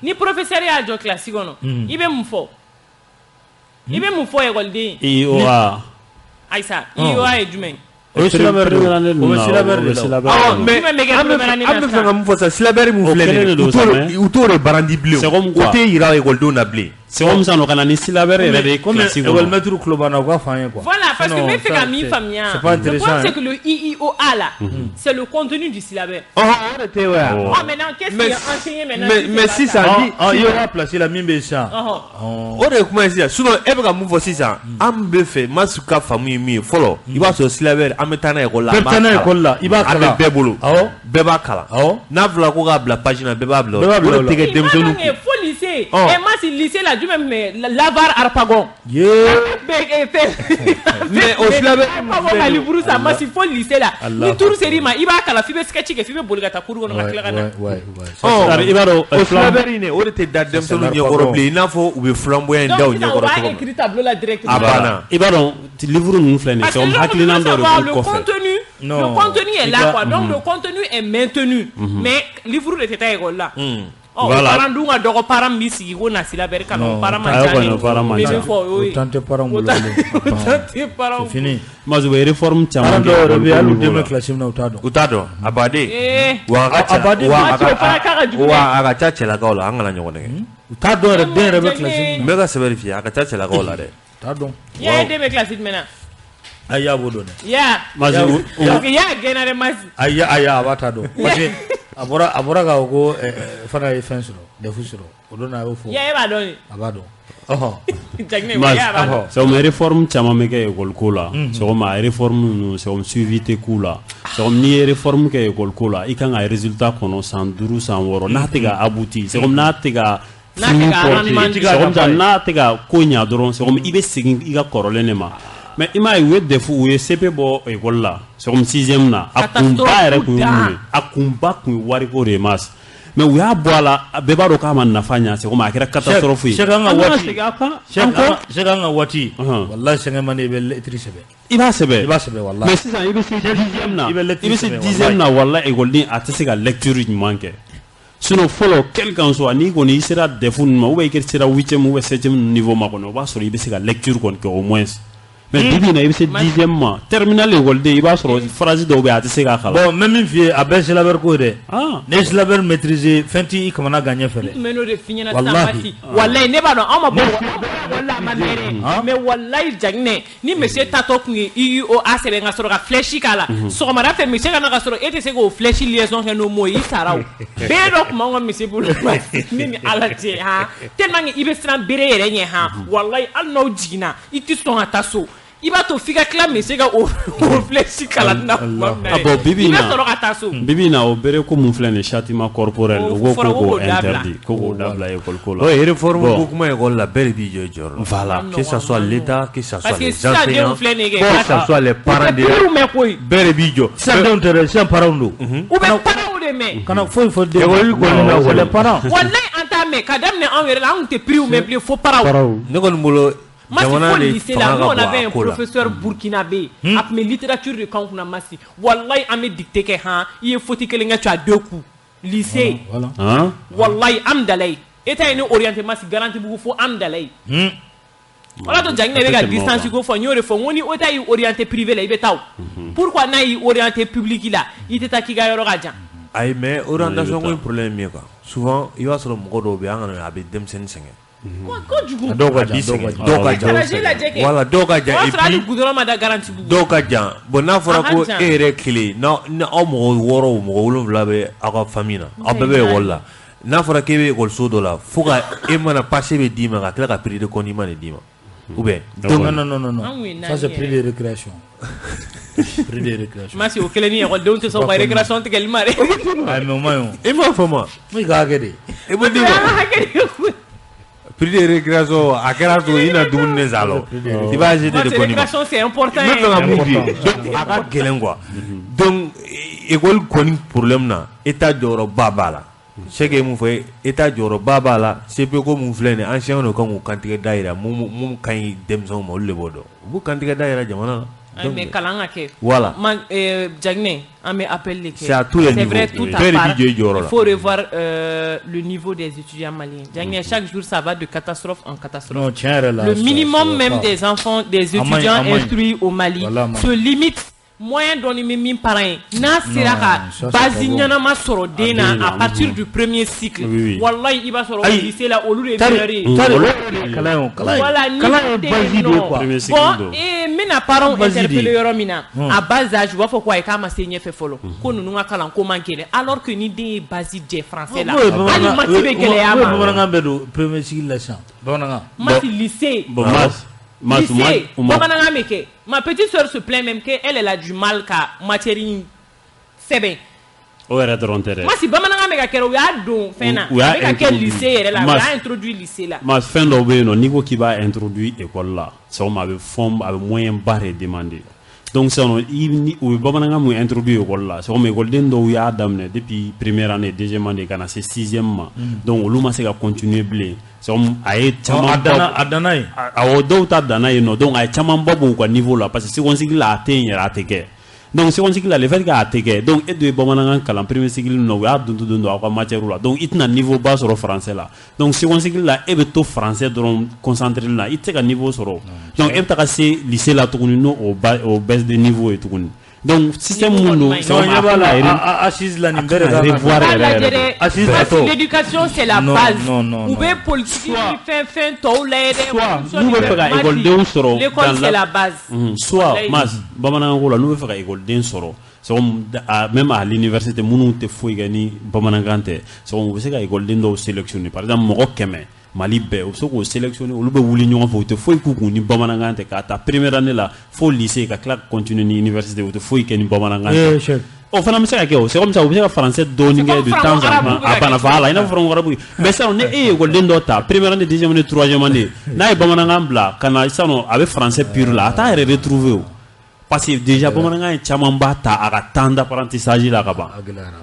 ni professeur y'a jɔ classe kɔnɔ i bɛ mun fɔ? I bɛ mun fɔ ekɔliden ye? IOA. Ayisa, IOA ye jumɛn ye? O ye syllabaire de ye. O bɛ syllabaire de la. Awɔ, mais an bɛ fɛ ka mun fɔ sisan, syllabaire mun filɛ nin ye, u t'o de barandi bilen. O tɛ yira ekɔlidenw na bilen. C'est comme ça, ka na ni syllabaire yɛrɛ de ye classe kɔnɔ. Comme école maître tulo b'an na, u k'a fɔ an ye quoi. Voilà, parce que n bɛ fɛ ka min faamuya. C'est pas intéressant. Le problème c'est que le IIOA là, c'est le contenu du syllabaire. O de tɛ wa. Oh maintenant, qu'est-ce qui est enseigné maintenant? Mais sisan ni IOA place la min bɛ yen sisan. O de ye kuma ye sisan. Sinon e bɛ ka mun fɔ sisan, an bɛ fɛ Masu ka faamu ye min ye fɔlɔ, i b'a sɔrɔ syllabaire an bɛ taa n'a ye école la. Bɛɛ bɛ taa n'a ye école la, i b'a kalan. A bɛ bɛɛ bolo. Awɔ. Bɛɛ b'a kalan. Awɔ. N'a fɔra ko k'a bila page na, bɛɛ b'a bila. Bɛɛ b'a bila o la. O de tɛ kɛ denmisɛnninw kun. Fo lycée. Et Masi lycée la jumɛn mais l'avare Harpagon. Yeah. Mais o syllabaire Harpagon ka livre san Masi fo lycée la. Ni tour ser'i ma i b'a kalan f'i bɛ sketch kɛ f'i bɛ boli ka taa cours kɔnɔ ka tila ka na. I b'a dɔn o syllabaire in o de tɛ da denmisɛnninw ɲɛkɔrɔ bilen i n'a fɔ u bɛ flamboyant in da u ɲɛkɔrɔ cogo min. Donc sisan u b'a écrit tableau la directement. A banna. I b'a dɔn livre ninnu filɛ nin ye c'est comme hakilina dɔ de b'u kɔfɛ. Le contenu est là quoi. Donc le contenu est maintenu. Mais livre de tɛ taa école la. Ɔ parent dun ka dɔgɔ parent b'i sigi ko na syllabaire kalan o parent man ca dɛ. O parent man ca. O temps tɛ parents bolo bilen. O temps tɛ parents C'est fini. Mazu bɛ réforme caman kɛ. Parents dɔw yɛrɛ bɛ yen hali u den bɛ classe min na u t'a dɔn. U t'a dɔn a baden. Wa a ka ca wa a ka ca cɛlakaw la an kana ɲɔgɔn nɛgɛ. U t'a dɔn yɛrɛ den yɛrɛ bɛ classe min na. N bɛ ka sɛbɛn de f'i ye a ka ca cɛlakaw la dɛ. U t'a dɔn. I y'a ye den bɛ classe jumɛn na? Ayi a b'o dɔn dɛ. Ya. Mazu parce que ya gɛnna dɛ Masi. Ayi ayi a b'a ta dɔn parce que a bɔra k'a fɔ ko fana ye fɛn sɔrɔ DEF sɔrɔ o don a y'o fɔ. Ya e b'a dɔn de. A b'a dɔn. Ɔhɔn. Jaginɛ ya b'a dɔn. C'est comme réforme caman bɛ kɛ école ko la. C'est comme a réforme ninnu c'est comme suivi tɛ k'u la. C'est comme n'i ye réforme kɛ école ko la i kan ka résultat kɔnɔ san 5 san 6 n'a tɛ ka abouti c'est comme n'a tɛ ka n'a tɛ ka rendement c'est comme ça n'a tɛ ka ko ɲa dɔrɔn c'est comme i bɛ segin i ka kɔrɔlen de ma. Mais i m'a ye u ye DEF u ye CP bɔ école la c'est comme 6e na a kunba yɛrɛ kun ye mun ye a kunba kun ye wariko de ye Mas mais u y'a bɔ a la bɛɛ b'a dɔn k'a ma nafa ɲa c'est comme a kɛra catastrophe ye. Cheikh an ka waati Cheikh an ka waati walahi cinquième année i bɛ lettre sɛbɛn. I b'a sɛbɛn. I b'a sɛbɛn walahi. Mais sisan i bɛ se 10e na i bɛ se 10e na walahi école a tɛ se ka lecture ɲuman kɛ. Sinon fɔlɔ quel qu'en soit n'i kɔni i sera DEF ninnu ma ou bien i sera 8e ou bien 7e niveau ma kɔni o b'a sɔrɔ i bɛ se ka lecture kɔni kɛ au moins. Mais bibi in na i bɛ se 10e ma terminale école i b'a sɔrɔ phrase dɔw bɛ yen a tɛ se k'a kalan. Bon n bɛ min f'i ye a bɛɛ syllabaire ko ye dɛ. N'i ye syllabaire maîtriser fɛn t'i kamana gan ɲɛfɛ dɛ. N tun bɛ n'o de f'i ɲɛna sisan Masi walayi ne b'a dɔn anw ma bɔ école la a ma mɛn dɛ mais walayi Jaginɛ ni monsieur tatɔ tun ye IIOA sɛbɛn ka sɔrɔ ka flèche k'a la sɔgɔmada fɛ monsieur ka na ka sɔrɔ e tɛ se k'o flèche liaison kɛ n'o mot ye i sara o bere dɔ tun b'anw ka monsieur bolo ne ni Ala cɛ han tellement que i bɛ siran bere yɛrɛ ɲɛ han walayi hali n'aw jiginna i tɛ sɔn ka taa so. I b'a to f'i ka tila monsieur ka o flèche kalan na tuma min na bon bibi i bɛ sɔrɔ ka taa so. Bibi in na o bere ko mun filɛ nin ye châtiment corporel u ko k'o interdit ko k'o dabila école ko la. Oui, réforme ko kuma école la bɛɛ de b'i jɔ i jɔyɔrɔ la. Voilà. Que ça soit l'État, que ça soit les sisan denw filɛ nin ye enseignants, que ça soit les parents d'élèves, bɛɛ de b'i jɔ. Sisan denw tɛ dɛ sisan parents don. U bɛ parents de mɛn. Kana foyi fɔ den. École kɔni na c'est les parents. Walayi an t'a mɛn ka daminɛ anw yɛrɛ la an tun tɛ prix mɛn bilen fo parents. Ne kɔni bolo. Masi fo lycée la nous on avait un professeur burkinabé a tun bɛ littérature de k'anw kunna Masi walayi an bɛ dictée kɛ han i ye faute kelen kɛ tu as 2 coups lycée walayi Amdalayi État ye ne orienté Masi Garantibugu fo Amdalayi o la to Jaginɛ bɛ ka distance ko fɔ n y'o de fɔ n ko ni État y'i orienté privé la i bɛ taa o pourquoi n'a y'i orienté public la i tɛ taa k'i ka yɔrɔ ka jan. Ayi mais orientation ko in problème ye min ye quoi souvent i b'a sɔrɔ mɔgɔ dɔw bɛ yen an kana a bɛ denmisɛnnin sɛgɛn. Kojugu. Dɔw ka jan, voilà dɔw ka jan et puis goudron ma da Garantibugu. Dɔw ka jan bon n'a fɔra ko e yɛrɛ kelen n'aw mɔgɔ 6 mɔgɔ 7 bɛ aw ka famille na aw bɛɛ bɛ école la n'a fɔra k'e bɛ école so dɔ la fo ka e mana passe bɛ d'i ma ka tila ka prix de conduite de d'i ma ou bien. Non non non non ça c'est prix de récréation. Prix de récréation. Masi o kelen ni ekɔlidenw tɛ sɔn u ka récréation tigɛli ma dɛ. Ayi mais o ma ɲi o. I m'a faamu wa? I ka hakɛ de. I b'o di ma. Prix de récréation a kɛra cogo i na dumuni de san a la i b'a acheter de kɔni ma. Récréation c'est important. N bɛ fɛ ka mun f'i ye donc a ka gɛlɛn quoi donc école kɔni problème na État jɔyɔrɔba b'a la. Sɛki ye mun fɔ État jɔyɔrɔba b'a la CP ko mun filɛ nin ye enseignants de kan k'u kantigɛ da yira mun ka ɲi denmisɛnw ma olu de b'o dɔn u b'u kantigɛ da yira jamana la. Mais kalan ka kɛ. Voilà. Diagne, an bɛ appel de kɛ. C'est à tous les niveaux. C'est vrai, tout à part. Il faut revoir le niveau des étudiants maliens. Diagne, chaque jour ça va de catastrophe en catastrophe. Non, tiɲɛ yɛrɛ la. Le minimum même des enfants, des étudiants instruits au Mali se limite moyen dɔɔni bɛ min parent ye n'a sera ka base ɲɛnama sɔrɔ den na à partir du premier cycle wallahi i b'a sɔrɔ lycée la olu de ye meilleur ye. Kalan ye base de ye quoi. Bon n bɛna parents interpeller yɔrɔ min na à bas âge u b'a fɔ ko ayi k'a ma se ɲɛfɛ fɔlɔ ko ninnu ka kalan ko man gɛlɛn alors que ni den ye base jɛ français la hali maths bɛ gɛlɛya a ma. Bamanankan bɛ don premier cycle la sisan bamanankan. Maths lycée. Lycée, bamanankan bɛ kɛ. Ma petite sœur se plaint même qu'elle elle a du mal ka matière in sɛbɛn. O yɛrɛ dɔrɔn tɛ dɛ. Masi bamanankan bɛ ka kɛ u y'a don fɛn na. A bɛ ka kɛ lycée yɛrɛ la u y'a introduit lycée la. Ma fɛn dɔw bɛ yen nɔ n'i ko k'i b'a introduit école la sɔgɔma a bɛ fond a bɛ moyen ba de demander. Donc sisan nɔ u bɛ bamanankan mun introduit école la sɔgɔma écoleden dɔw y'a daminɛ depuis première année deuxième année ka na se sixième ma. Donc olu ma se ka continuer bilen. A ye caman a danna yen. Awɔ dɔw ta danna yen nɔ donc a ye camanba bɔ u ka niveau la parce que second cycle la a tɛ yen yɛrɛ a tɛ kɛ donc second cycle la le fait que a tɛ kɛ donc e dun ye bamanankan kalan premier cycle nɔ u y'a don aw ka matière la donc i tɛna niveau ba sɔrɔ français la donc second cycle la e bɛ to français dɔrɔn concentré la i tɛ se ka niveau sɔrɔ donc e bɛ taga se lycée la tuguni n'o o baisse de niveau ye tuguni. Donc système mun don assise la nin bɛɛ de kan ka revoir yɛrɛ assise l'éducation c'est la base u bɛ politique ni fɛn fɛn tɔw lajɛ dɛ soit n'u bɛ fɛ ka écoledenw sɔrɔ l'école c'est la base soit mas bamanankan ko la n'u bɛ fɛ ka écoleden sɔrɔ c'est même à l'université minnu tɛ foyi kɛ ni bamanankan tɛ c'est u bɛ se ka écoleden dɔw sélectionner par exemple mɔgɔ 100 Mali bɛɛ u bɛ se k'o sélectionner olu bɛ wuli ɲɔgɔn fɛ u tɛ foyi k'u kun ni bamanankan tɛ k'a ta première année la fo lycée ka tila ka continuer ni université u tɛ foyi kɛ ni bamanankan tɛ. O fana bɛ se ka kɛ o c'est comme ça u bɛ se ka français dɔɔni kɛ de temps en temps a banna voilà i n'a fɔ franco-arabe mais sisan ni e ye écoleden dɔ ta première année deuxième année troisième année n'a ye bamanankan bila ka na sisan a bɛ français pur la a t'a yɛrɛ retrouver o. Parce que déjà bamanankan ye caman ba ta a ka temps d'apprentissage la ka ban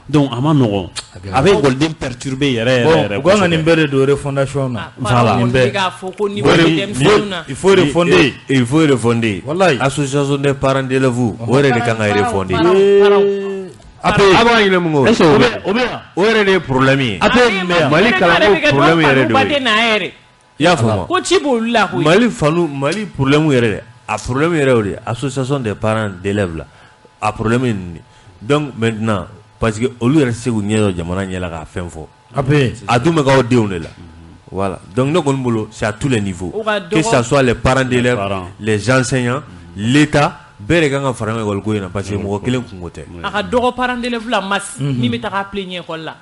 donc a ma nɔgɔn a bɛ écoleden perturber yɛrɛ yɛrɛ yɛrɛ. U kan ka nin bɛɛ de don refondation na. Voilà nin bɛɛ. Il faut refonder. Il faut refonder. Walayi. Association des parents d'élèves o yɛrɛ de kan ka refonder. AP a b'a ɲinɛ mun kɔ. O bɛ yan. O yɛrɛ de ye problème ye. AP min bɛ yan. Mali kalanko problème yɛrɛ de y'o ye. I y'a faamu. Ko ci b'olu la koyi. Mali fanu Mali problème yɛrɛ de. A problème yɛrɛ o de association des parents d'élèves la a problème ye nin de donc maintenant parce que olu yɛrɛ tɛ se k'u ɲɛ jɔ jamana ɲɛ la k'a fɛn fɔ a dun bɛ k'aw denw de la voilà donc ne kɔni bolo c'est à tous les niveaux que ça soit les parents d'élèves les enseignants l'État bɛɛ de kan ka fara école ko in na parce que mɔgɔ kelen kunko tɛ. A ka dɔgɔ parents d'élèves la masse min bɛ taga plaignent école la.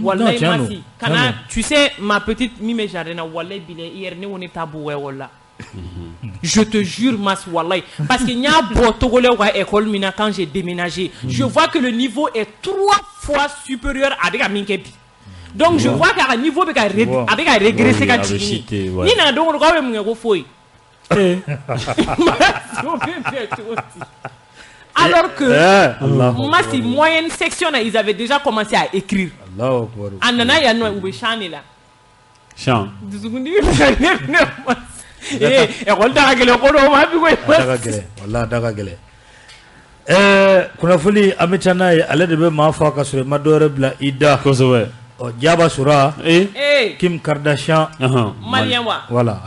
Wallahi masi kana tu sais ma petite min bɛ jardin na wallahi bilahi hier ne ko ne bɛ taa bugɔ école la. Je te jure, Mas wallahi. Parce qu'il y a Togolais à école mina quand j'ai déménagé. Je vois que le niveau est 3 fois supérieur à Minkebi. Donc je vois qu'à niveau avec a régressé quand ni na donc on va me foyi. Alors que Masi moyenne section ils avaient déjà commencé à écrire. Anana ya no ube chane là. Chan. École da ka gɛlɛn ko dɔw ma bi koyi. A da ka gɛlɛn walahi a da ka gɛlɛn. Kunnafoni an bɛ taa n'a ye ale de bɛ maa faa ka sɔrɔ i ma dɔ wɛrɛ bila i da. Kosɛbɛ. Ɔ Jaba Sora. Kim Kardashian. Malien wa. Voilà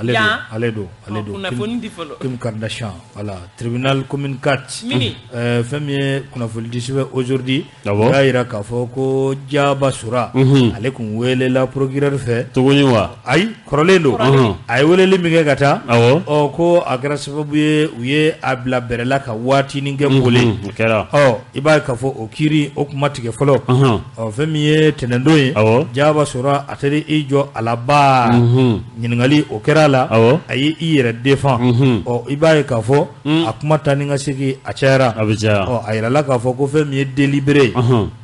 ale don. Kunnafoni di fɔlɔ. Kim Kardashian voilà tribunal commune 4. Mini. Fɛn min ye kunnafoni di sɛbɛn aujourd'hui. O y'a jira k'a fɔ ko Jaba Sora. Ale kun welela procureur fɛ. Tuguni wa. Ayi kɔrɔlen don. A ye weleli min kɛ ka taa. Awɔ. Ɔ ko a kɛra sababu ye u ye a bila bɛrɛ la ka waatinin kɛ boli. O kɛra. Ɔ i b'a ye k'a fɔ o kiiri o kun ma tigɛ fɔlɔ. Ɔ fɛn min ye tɛnɛndon ye. Jaba sɔrɔ a taara i jɔ a la ba ɲininkali o kɛra a la a ye i yɛrɛ défend ɔ i b'a ye k'a fɔ a kuma taa ni ka segin a cayara a bɛ caya ɔ a yirala k'a fɔ ko fɛn min ye délibéré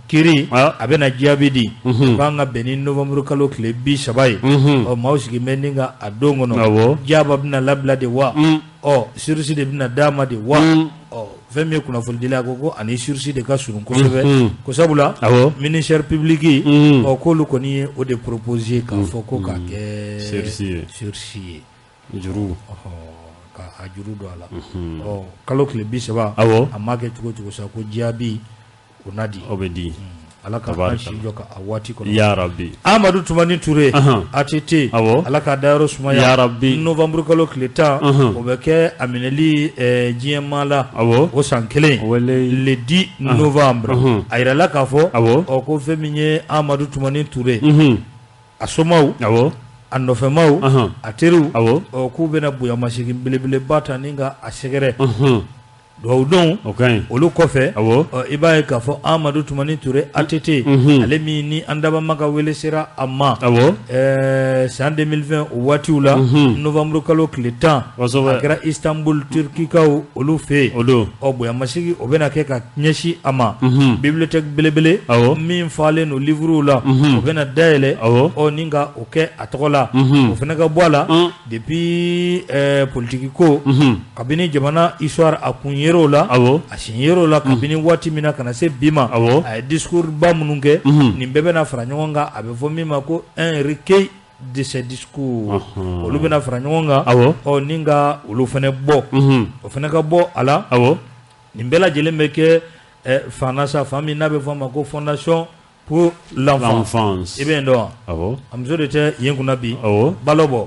kiri a bɛna jaabi di o kan ka bɛn ni novembre kalo tile 30 ye ɔ maaw sigi bɛ ni ka a don kɔnɔ Jaba bɛna labila de wa ɔ sursis de bɛna d'a ma de wa ɔ fɛn min ye kunnafonidila ko ko ani sursis de ka surun kosɛbɛ ko sabula ministère public ɔ k'olu kɔni ye o de proposer k'a fɔ ko k'a kɛ sursis ye juru ka a juru don a la ɔ kalo tile 30 a ma kɛ cogo cogo sa ko jaabi o na di o bɛ di Ala ka an si jɔ ka a waati kɔnɔ ya rabi Amadu Tumani Ture ATT Ala k'a dayɔrɔ sumaya ya rabi novembre kalo tile 10 o bɛ kɛ a minɛli diɲɛmaa la o san kelen le 10 novembre a yirala k'a fɔ ɔ ko fɛn min ye Amadu Tumani Ture a somaw a nɔfɛmaw a teriw ɔ k'u bɛna bonyamasegin belebeleba ta ni ka a sɛgɛrɛ dugawu don olu kɔfɛ i b'a ye k'a fɔ Amadu Tumani Ture ATT ale min ni an dabama ka wele sera a ma san 2020 o waatiw la novembre kalo tile 10 a kɛra Istanbul Turkikaw olu fɛ yen ɔ bonyamasegin o bɛna kɛ ka ɲɛsin a ma bibliothèque belebele min falen don livrew la o bɛna dayɛlɛ ɔ ni ka o kɛ a tɔgɔ la o fana ka bɔ a la depuis politiki ko kabini jamana histoire a kun yer'o la a sin yer'o la kabini waati min na ka na se bi ma a ye discours ba minnu kɛ nin bɛɛ bɛna fara ɲɔgɔn kan a bɛ fɔ min ma ko un recueil de ses discours olu bɛna fara ɲɔgɔn kan ɔ ni ka olu fana bɔ o fana ka bɔ a la nin bɛɛ lajɛlen bɛ kɛ fan sa fan min n'a bɛ fɔ a ma ko fondation pour l'enfance i bɛ yen dɔn wa a muso de tɛ yen kunna bi balo bɔ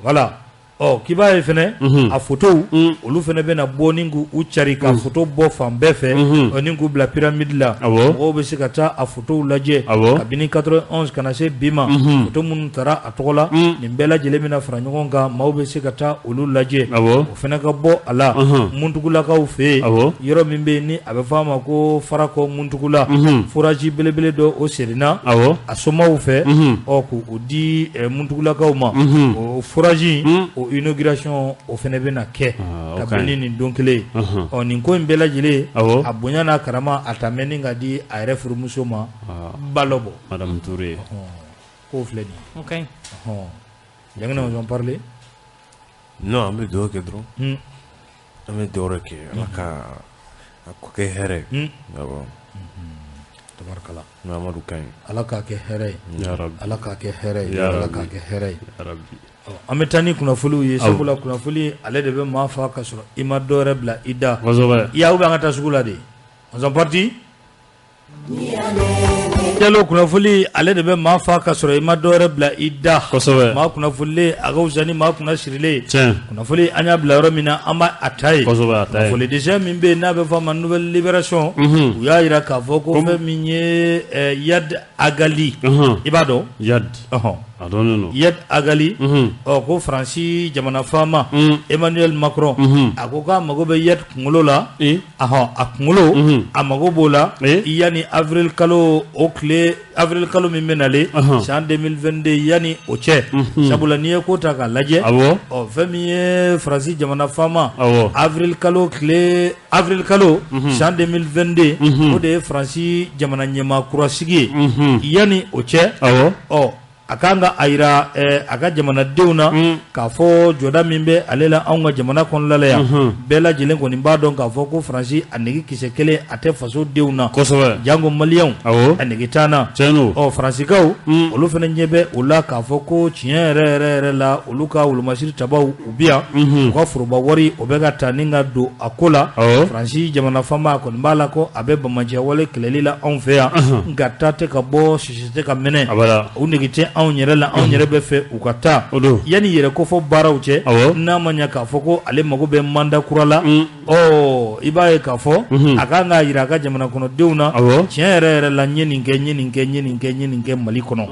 voilà ɔ k'i b'a ye fɛnɛ a photow olu fɛnɛ bɛna bɔ ni k'u cari ka photo bɔ fan bɛɛ fɛ ni k'u bila pyramide la mɔgɔw bɛ se ka taa a photow lajɛ kabini 91 ka na se bi ma photo minnu tara a tɔgɔ la nin bɛɛ lajɛlen bɛna fara ɲɔgɔn kan maaw bɛ se ka taa olu lajɛ o fɛnɛ ka bɔ a la Muntugulakaw fɛ yen yɔrɔ min bɛ yen ni a bɛ fɔ a ma ko Farakɔ Muntugula forage belebele dɔ o senna a somaw fɛ ɔ k'o di Muntugulakaw ma o forage o inauguration o fɛnɛ bɛna kɛ kabini nin don kelen ye ɔ nin ko in bɛɛ lajɛlen a bonya n'a karama a ta mɛn ka di a yɛrɛ furumuso ma Balɔbɔ Madame Touré k'o filɛ nin ye Janginɛ on parler. Non, an bɛ dugawu kɛ dɔrɔn. An bɛ dugawu kɛ Ala ka a ko kɛ hɛrɛ ye. Awɔ. Tabarikala. Mamadu ka ɲi. Ala k'a kɛ hɛrɛ ye. Ya Rabi. Ala k'a kɛ hɛrɛ ye. Ala k'a kɛ hɛrɛ ye. Ya Rabi. An bɛ taa ni kunnafoniw ye sabula kunnafoni ale de bɛ maa fa ka sɔrɔ i ma dɔ wɛrɛ bila i da. Kosɛbɛ. I y'a ou bien an ka taa sugu la de. On s'en parti. Jalo kunnafoni ale de bɛ maa fa ka sɔrɔ i ma dɔ wɛrɛ bila i da. Kosɛbɛ. Maa kunnafonilen a ka fisa ni maa kunna sirilen. Tiɲɛ. Kunnafoni an y'a bila yɔrɔ min na an b'a a ta yen. Kosɛbɛ a ta yen. Kunnafoni dɛsɛ min bɛ yen n'a bɛ fɔ a ma Nouvelle Libération. U y'a jira k'a fɔ ko fɛn min ye Iyad Ag Ghali. I b'a dɔn. Iyad. Ɔhɔn. A dɔnnen don. Iyad Ag Ghali. Ɔ ko Faransi jamana faama. Emmanuel Macron. A ko k'a mago bɛ Iyad kunkolo la. Ahɔn a kunkolo. A mago b'o la. Yanni avril kalo o tile avril kalo min bɛ nalen. San 2022 yanni o cɛ. Sabula n'i ye ko ta k'a lajɛ. Awɔ. Ɔ fɛn min ye Faransi jamana faama. Awɔ. Avril kalo tile avril kalo. San 2022. O de ye Faransi jamana ɲɛmaa kura sigi ye. Yanni o cɛ. Awɔ. Ɔ a kan ka a jira a ka jamanadenw na k'a fɔ jɔda min bɛ ale la anw ka jamana kɔnɔna la yan bɛɛ lajɛlen kɔni b'a dɔn k'a fɔ ko Faransi a nege kisɛ kelen a tɛ faso denw na kosɛbɛ jango maliyɛnw awɔ a nege t'an na tiɲɛ don ɔ Faransikaw olu fana ɲɛ bɛ o la k'a fɔ ko tiɲɛ yɛrɛ yɛrɛ yɛrɛ la olu ka wolomasiri tabaw u bi yan u ka foroba wari o bɛ ka ta ni ka don a ko la Faransi jamana faama kɔni b'a la ko a bɛ banbaanciya wale kɛlɛli la anw fɛ yan nka ta tɛ ka bɔ sisi tɛ ka mɛnɛ u nege tɛ anw yɛrɛ la, anw yɛrɛ bɛ fɛ u ka taa yanni yɛrɛ kofɔ baaraw cɛ. N'a ma ɲɛ k'a fɔ ko ale mago bɛ mandat kura la, ɔ i b'a ye k'a fɔ a kan k'a jira a ka jamana kɔnɔdenw na, tiɲɛ yɛrɛ yɛrɛ la, n ye nin kɛ, n ye nin kɛ, n ye nin kɛ, n ye nin kɛ Mali kɔnɔ.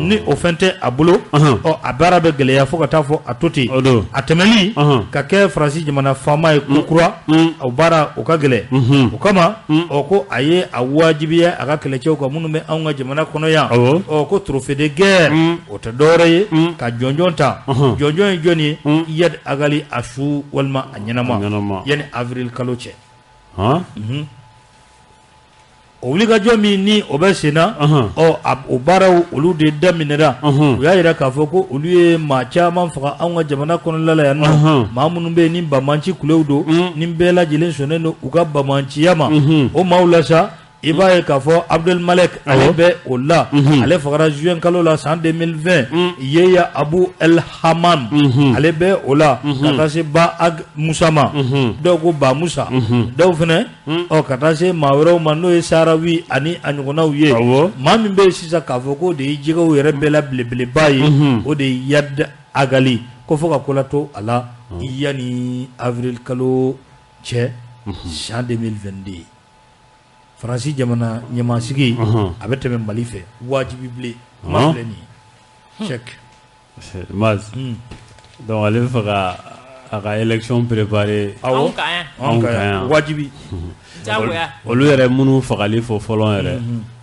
Ni o fɛn tɛ a bolo, ɔ a baara bɛ gɛlɛya fo ka taa fɔ a to ten. A tɛmɛli ka kɛ Faransi jamana faama ye ko kura, o baara o ka gɛlɛn. O kama ɔ ko a ye a wajibiya a ka kɛlɛcɛw kan minnu bɛ anw ka jamana kɔnɔ yan, ɔ ko trophée de guerre o tɛ dɔwɛrɛ ye ka jɔnjɔn ta. Jɔnjɔn ye jɔn ye? Iyad Ag Ghali a su walima a ɲɛnama yanni avril kalo cɛ. O wulikajɔ min ni o bɛ sen na, ɔ o baaraw olu de daminɛra. U y'a jira k'a fɔ ko olu ye maa caman faga anw ka jamana kɔnɔla la yan nɔ, maa minnu bɛ yen ni banbanci kulew don, ni bɛɛ lajɛlen sɔnnen don u ka banbanciya ma. O maaw la sa, i b'a ye k'a fɔ Abdel Malek, ale bɛ o la, ale fagara juin kalo la san 2020. Yeya Abu El Haman, ale bɛ o la, ka taa se Ba Ag Musa ma, dɔw ko Ba Musa, dɔw fana ɔ ka taa se maa wɛrɛw ma, n'o ye Saharawi ani a ɲɔgɔnnaw ye. Maa min bɛ yen sisan k'a fɔ k'o de ye jɛgɛw yɛrɛ bɛɛ la belebeleba ye, o de ye Iyad Ag Ghali, ko fo ka ko la to a la yanni avril kalo cɛ san 2022. Faransi jamana ɲɛmaasigi a bɛ tɛmɛ Mali fɛ wajibi bilen, kuma filɛ nin ye. Cheikh Maz, donc ale bɛ fɛ ka a ka élection préparer. Awɔ, anw ka yan wajibi. Olu yɛrɛ minnu fagali fɔ fɔlɔ yɛrɛ,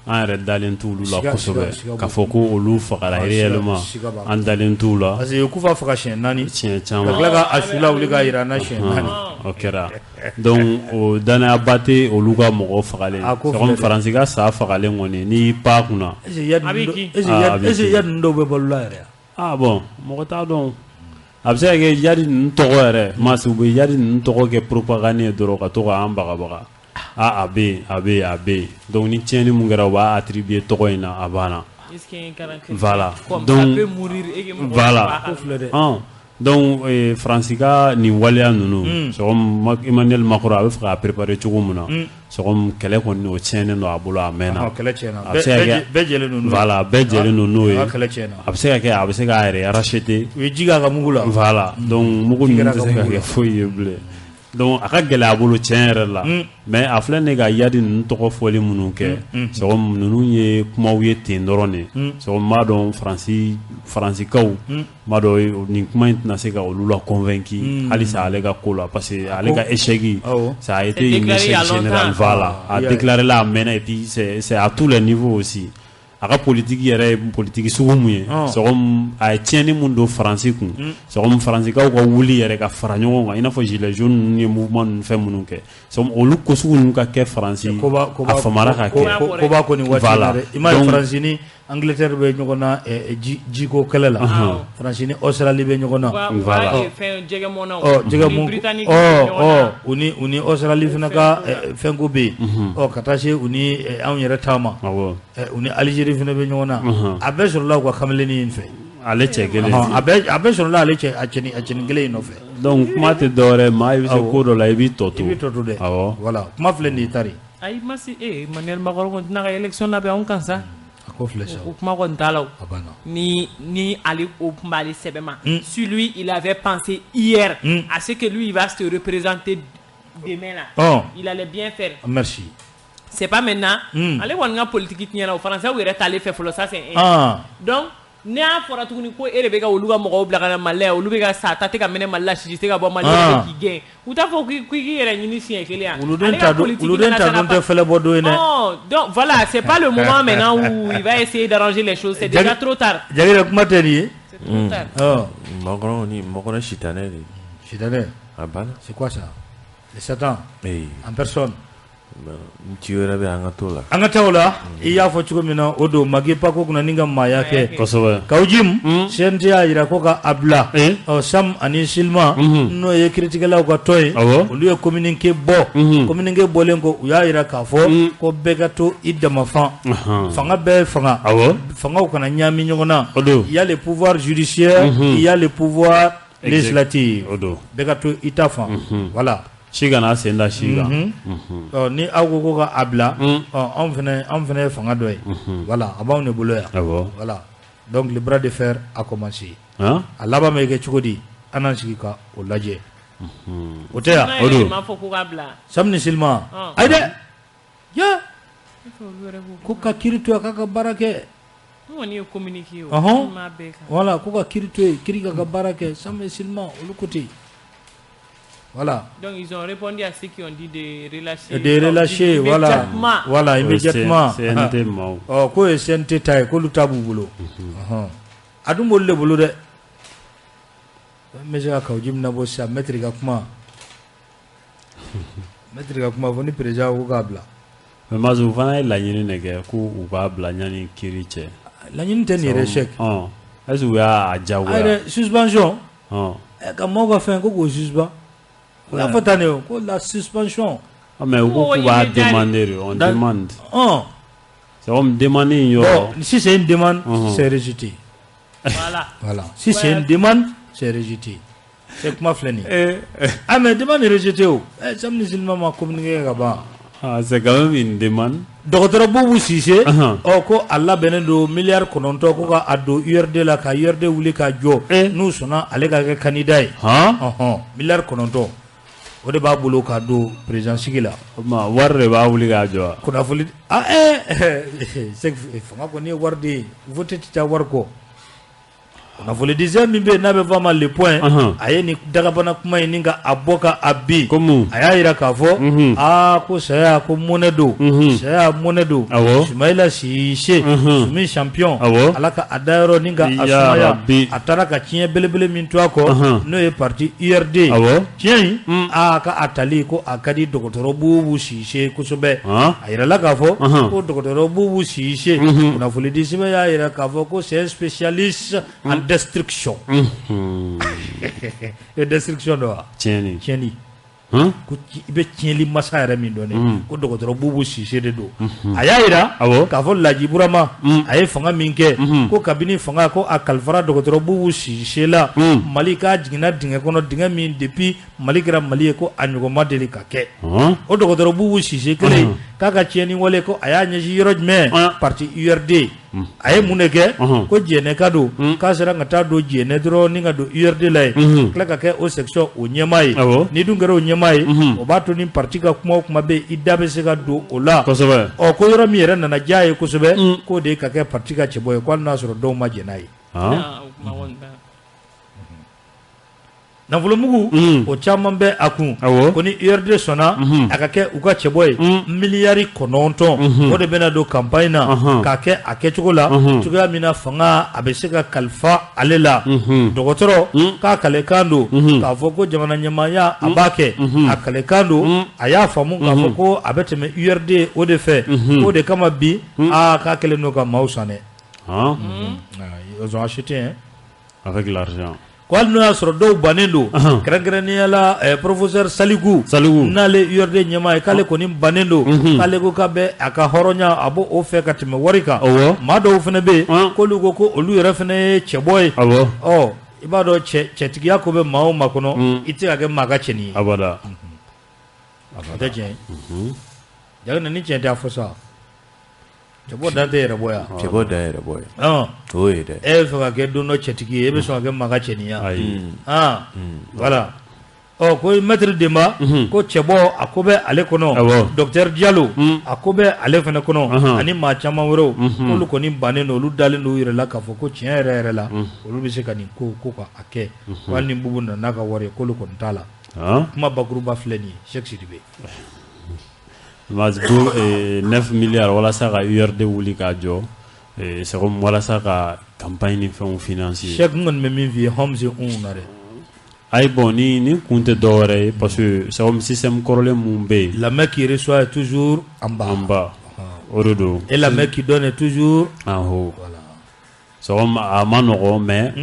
an yɛrɛ dalen t'olu la kosɛbɛ k'a fɔ ko olu fagara réellement, an dalen t'u la. Parce que Kufa faga siɲɛ 4, siɲɛ caman, ka tila ka a su lawuli k'a jira an na siɲɛ 4. O kɛra. Donc o danayaba tɛ olu ka mɔgɔ fagalen. Comme Faransi ka sa fagalen kɔni, n'i y'i pan kunna. Est ce que Iyad ninnu dɔw bɛ balo la yɛrɛ? Ah bon, mɔgɔ t'a dɔn. A bɛ se ka kɛ Iyad ninnu tɔgɔ yɛrɛ, Mas, u bɛ Iyad ninnu tɔgɔ kɛ propagande ye dɔrɔn ka to k'an bagabaga. Ah, a bɛ yen, a bɛ yen, a bɛ yen. Donc ni tiɲɛni mun kɛra, u b'a attribuer tɔgɔ in na, a banna. Voilà. Donc voilà. Donc Faransi ka nin waleya ninnu, c'est Emmanuel Macron a bɛ fɛ k'a préparer cogo min na, c'est kɛlɛ kɔni o tiɲɛnen don a bolo a mɛnna. Kɛlɛ tiɲɛna. A bɛ se ka kɛ bɛɛ jɛlen don n'o ye. Voilà, bɛɛ jɛlen don n'o ye. Kɛlɛ tiɲɛna. A bɛ se ka kɛ a bɛ se k'a yɛrɛ racheter. U ye ji k'a ka mugu la. Voilà, donc mugu ninnu tɛ se ka kɛ foyi ye bilen. Donc a ka gɛlɛn a bolo tiɲɛ yɛrɛ la, mais a filɛ nin ye ka Iyad ninnu tɔgɔ fɔli minnu kɛ, c'est comme ninnu ye kumaw ye ten dɔrɔn de. C'est comme n b'a dɔn Faransi, Faransikaw n b'a dɔn nin kuma in tɛna se ka olu la convaincu halisa ale ka ko la, parce que ale ka échec, ça a été une échec général. Voilà, a déclaré la a mɛnna, et puis c'est à tous les niveaux aussi. A ka politique yɛrɛ ye politique sugu mun ye, c'est comme a ye tiɲɛni mun don Faransi kun, c'est comme Faransikaw ka wuli yɛrɛ ka fara ɲɔgɔn kan, i n'a fɔ gilets jaunes ninnu ye mouvement ninnu fɛn minnu kɛ, c'est comme olu ko sugu ninnu ka kɛ Faransi, a famara ka kɛ. Ko b'a ko nin waati in na dɛ. I m'a ye Faransi ni Angleterre bɛ ɲɔgɔn na jiko kɛlɛ la, Faransi ni Australie bɛ ɲɔgɔn na. Voilà. Ɔ jɛgɛ mun, ɔ u ni Australie fana ka fɛnko bɛ yen, ɔ ka taa se u ni anw yɛrɛ ta ma, u ni Algérie fana bɛ ɲɔgɔn na. A bɛɛ sɔrɔla u ka kamelennin in fɛ. Ale cɛ kelen. A bɛɛ sɔrɔla ale cɛ a cɛnin kelen in nɔfɛ. Donc kuma tɛ dɔwɛrɛ, maa i bɛ se ko dɔ la i b'i tɔ to. I b'i tɔ to dɛ. Awɔ. Voilà, kuma filɛ nin ye tari. Ayi Masi, Emmanuel Macron kɔni tɛna ka élection labɛn anw kan sa. A ko filɛ sa. O kuma kɔni t'a la o. A banna. Ni ale o tun b'ale sɛbɛ ma. Si lui il avait pensé hier à ce que lui il va se représenter demain là, il allait bien faire. Merci. C'est pas maintenant. Ale kɔni ka politique tiɲɛna, o Français yɛrɛ t'ale fɛ fɔlɔ, ça c'est un. Donc ne y'a fɔra tuguni ko e de bɛ ka olu ka mɔgɔw bila ka na Mali la, olu bɛ ka sa ta tɛ ka minɛ Mali la, sisi tɛ ka bɔ Mali la, k'i gɛn. U t'a fɔ k'i k'i yɛrɛ ɲini siɲɛ kelen yan. Wuluden ta don, wuluden ta don tɛ fɛlɛ bɔ don ye dɛ. Donc voilà, c'est pas le moment maintenant où il va essayer d'arranger les choses, c'est déjà trop tard. Jagire, kuma tɛ nin ye. C'est trop tard. Macron ni Macron sitanɛ de. Sitanɛ. A banna. C'est quoi ça? Le Satan. En personne. Ci wɛrɛ bɛ, an ka t'o la. An ka taa o la, i y'a fɔ cogo min na, o don Magi Pako kunna ni ka maaya kɛ. Kosɛbɛ. Kaou Djim, CNT y'a jira ko ka a bila. Ɔ Sam ani Silima, n'o ye kiiritigɛlaw ka tɔn ye, olu ye communiqué bɔ. Communiqué bɔlen kɔ, u y'a jira k'a fɔ ko bɛɛ ka to i damafan. Fanga bɛɛ ye fanga. Fangaw kana ɲaami ɲɔgɔn na. Il y a le pouvoir judiciaire, il y a le pouvoir législatif. Bɛɛ ka to i ta fan. Voilà. Si kana sen da si kan. Ni aw ko ka a bila, anw fana ye fanga dɔ ye. Voilà, a b'anw de bolo yan. Voilà. Donc le bras de fer a commencé. A laban bɛ kɛ cogo di, an n'an sigi ka o lajɛ. O tɛ yan. O don. M'a fɔ ko k'a bila. Samini Silima. Ayi dɛ. Ya. Ko ka kiiri to yen, a k'a ka baara kɛ. N kɔni ye communiqué ye o. Ɔhɔn. Voilà, ko ka kiiri to yen, kiiri k'a ka baara kɛ. Samini Silima, olu ko ten. Voilà. Donc ils ont répondu à ceux qui ont dit de relâcher. De relâcher, voilà. Voilà, immédiatement. CNT maaw. Ɔ, k'o ye CNT ta ye, k'olu ta b'u bolo. A dun b'olu de bolo dɛ. N bɛ se ka Kawu Jim nabɔ sisan, maître ka kuma. Maître ka kuma fɔ ni président ko k'a bila. Mais Mazu, u fana ye laɲini de kɛ ko u k'a bila ɲani kiiri cɛ. Laɲini tɛ nin yɛrɛ, Cheick. Est ce que u y'a diyagoya? Ayi dɛ, suspension. Ka maaw ka fɛn ko k'o suspend. U y'a fɔ tan de o, ko la suspension. Mais u ko k'u b'a demander de, on demande. C'est comme demande in yɔrɔ. Bon, si c'est une demande, c'est rejeté. Voilà. Voilà. Si c'est une demande, c'est rejeté. C'est kuma filɛ nin ye. Ah mais demande rejetée o. Samini Silima ma communiqué ka ban. Ah, c'est quand même une demande. Dɔgɔtɔrɔ Bubu Sise, ɔ, ko a labɛnnen don miliyari 9 ko ka a don URD la, ka URD wuli ka jɔ, n'u sɔnna ale ka kɛ candidat ye. Ɔhɔn, miliyari 9, o de b'a bolo ka don président sigi la. O tuma wari de b'a wuli k'a jɔ wa? Kunnafoni, ah, fanga kɔni ye wari de ye, vote tɛ taa wari kɔ. Kunnafoni disɛ min bɛ yen n'a bɛ fɔ a ma Le Point, a ye nin dagabana kuma in ni ka a bɔ ka a bin. Komi a y'a jira k'a fɔ aa ko saya ko mɔnɛ don, saya mɔnɛ don. Sumayila Sise, Sumi champion, Ala ka a dayɔrɔ ni ka a sumaya. A taara ka tiɲɛ belebele min to a kɔ, n'o ye parti URD. Tiɲɛ in, aa, ka a tali ko a ka di dɔgɔtɔrɔ Bubu Sise kosɛbɛ. A yirala k'a fɔ ko dɔgɔtɔrɔ Bubu Sise, kunnafoni di sɛbɛn y'a jira k'a fɔ ko c'est un spécialiste en destruction. E destruction dɔ wa? Tiɲɛni. Tiɲɛni. Ko i bɛ tiɲɛli masa yɛrɛ min dɔn dɛ, ko dɔgɔtɔrɔ Bubu Sise de don. A y'a jira k'a fɔ Laji Burama, a ye fanga min kɛ, ko kabini fanga ko a kalifara dɔgɔtɔrɔ Bubu Sise la, Mali k'a jiginna dingɛ kɔnɔ, dingɛ min depuis Mali kɛra Mali ye ko a ɲɔgɔn ma deli ka kɛ. O dɔgɔtɔrɔ Bubu Sise kelen, k'a ka tiɲɛni wale ko a y'a ɲɛsin yɔrɔ jumɛn? Parti URD. A ye mun de kɛ? Ko Jɛnɛ ka don, k'a sera ka taa don Jɛnɛ dɔrɔn ni ka don URD la yen, tila ka kɛ o section o ɲɛmaa ye. N'i dun kɛra o ɲɛmaa ye, o b'a to ni parti ka kuma o kuma bɛ yen, i da bɛ se ka don o la. Ɔ, ko yɔrɔ min yɛrɛ nana diya ye kosɛbɛ, k'o de ye ka kɛ parti ka cɛbɔ ye, ko hali n'a sɔrɔ dɔw ma jɛn n'a ye. Nafolomugu o caman bɛ a kun. Ko ni URD sɔnna a ka kɛ u ka cɛbɔ ye, miliyari 9, o de bɛna don campagne na k'a kɛ a kɛcogo la, cogoya min na fanga a bɛ se ka kalifa ale la. Dɔgɔtɔrɔ k'a kalekan don k'a fɔ ko jamana ɲɛmaaya a b'a kɛ, a kalekan don, a y'a faamu k'a fɔ ko a bɛ tɛmɛ URD o de fɛ. O de kama bi, aa, k'a kɛlen don ka maaw san dɛ. Ils ont acheté, hein. Avec l'argent. Ko hali n'o y'a sɔrɔ dɔw bannen don, kɛrɛnkɛrɛnnenya la professeur Saliku, n'ale URD ɲɛmaa ye, k'ale kɔni bannen don, k'ale ko k'a bɛ a ka hɔrɔnya a b'o o fɛ ka tɛmɛ wari kan. Maa dɔw fana bɛ yen k'olu ko ko olu yɛrɛ fana ye cɛbɔ ye. Ɔ, i b'a dɔn cɛtigiya ko bɛ maa o maa kɔnɔ, i tɛ se ka kɛ maa ka cɛnin ye. Abada. O tɛ tiɲɛ ye. Jagina, ni tiɲɛ tɛ a fɔ sa. Cɛbɔ dan tɛ yɛrɛ bɔ yan. Cɛbɔ dan yɛrɛ bɔ ye. O ye dɛ. E bɛ fɛ ka kɛ don dɔ cɛtigi ye, e bɛ sɔn ka kɛ maa ka cɛnin ye. Ayi. Voilà. Ɔ, ko maître Denba, ko cɛbɔ a ko bɛ ale kɔnɔ, docteur Diallo a ko bɛ ale fana kɔnɔ, ani maa caman wɛrɛw, k'olu kɔni bannen don, olu dalen don u yɛrɛ la k'a fɔ ko tiɲɛ yɛrɛ yɛrɛ la, olu bɛ se ka nin ko ka a kɛ. Hali ni Bubu nana n'a ka wari ye, k'olu kɔni t'a la. Kuma bakuruba filɛ nin ye, Cheick Sidibe. 9 milliards walasa ka URD wuli k'a jɔ, c'est comme walasa ka campagne ni fɛnw financer. Cheick, n kɔni bɛ min f'i ye, hɔn bɛ se un na dɛ. Ayi, bon, ni kun tɛ dɔwɛrɛ ye, parce que c'est comme système kɔrɔlen mun bɛ yen. La main qui reçoit est toujours en bas. En bas. O de don. Et la main qui donne est toujours en haut. Voilà. C'est comme a ma nɔgɔn, mais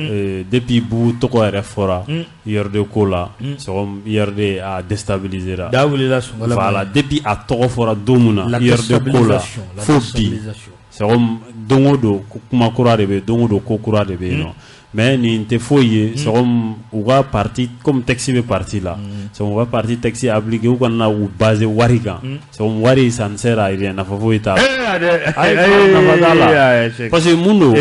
depuis Bubu tɔgɔ yɛrɛ fɔra URD ko la, c'est comme URD a déstabilisé la. Da wulila sunkalo. Voilà, depuis a tɔgɔ fɔra don min na URD ko la fo bi, c'est comme don o don kuma kura de bɛ yen, don o don ko kura de bɛ yen nɔ. Mais nin tɛ foyi ye, c'est comme u ka parti, comme texte bɛ parti la, c'est comme u ka parti texte appliqué, u kana u baser wari kan. C'est comme wari, ça ne sert à rien, nafa foyi t'a la. Ayi, nafa t'a la, parce que mun don,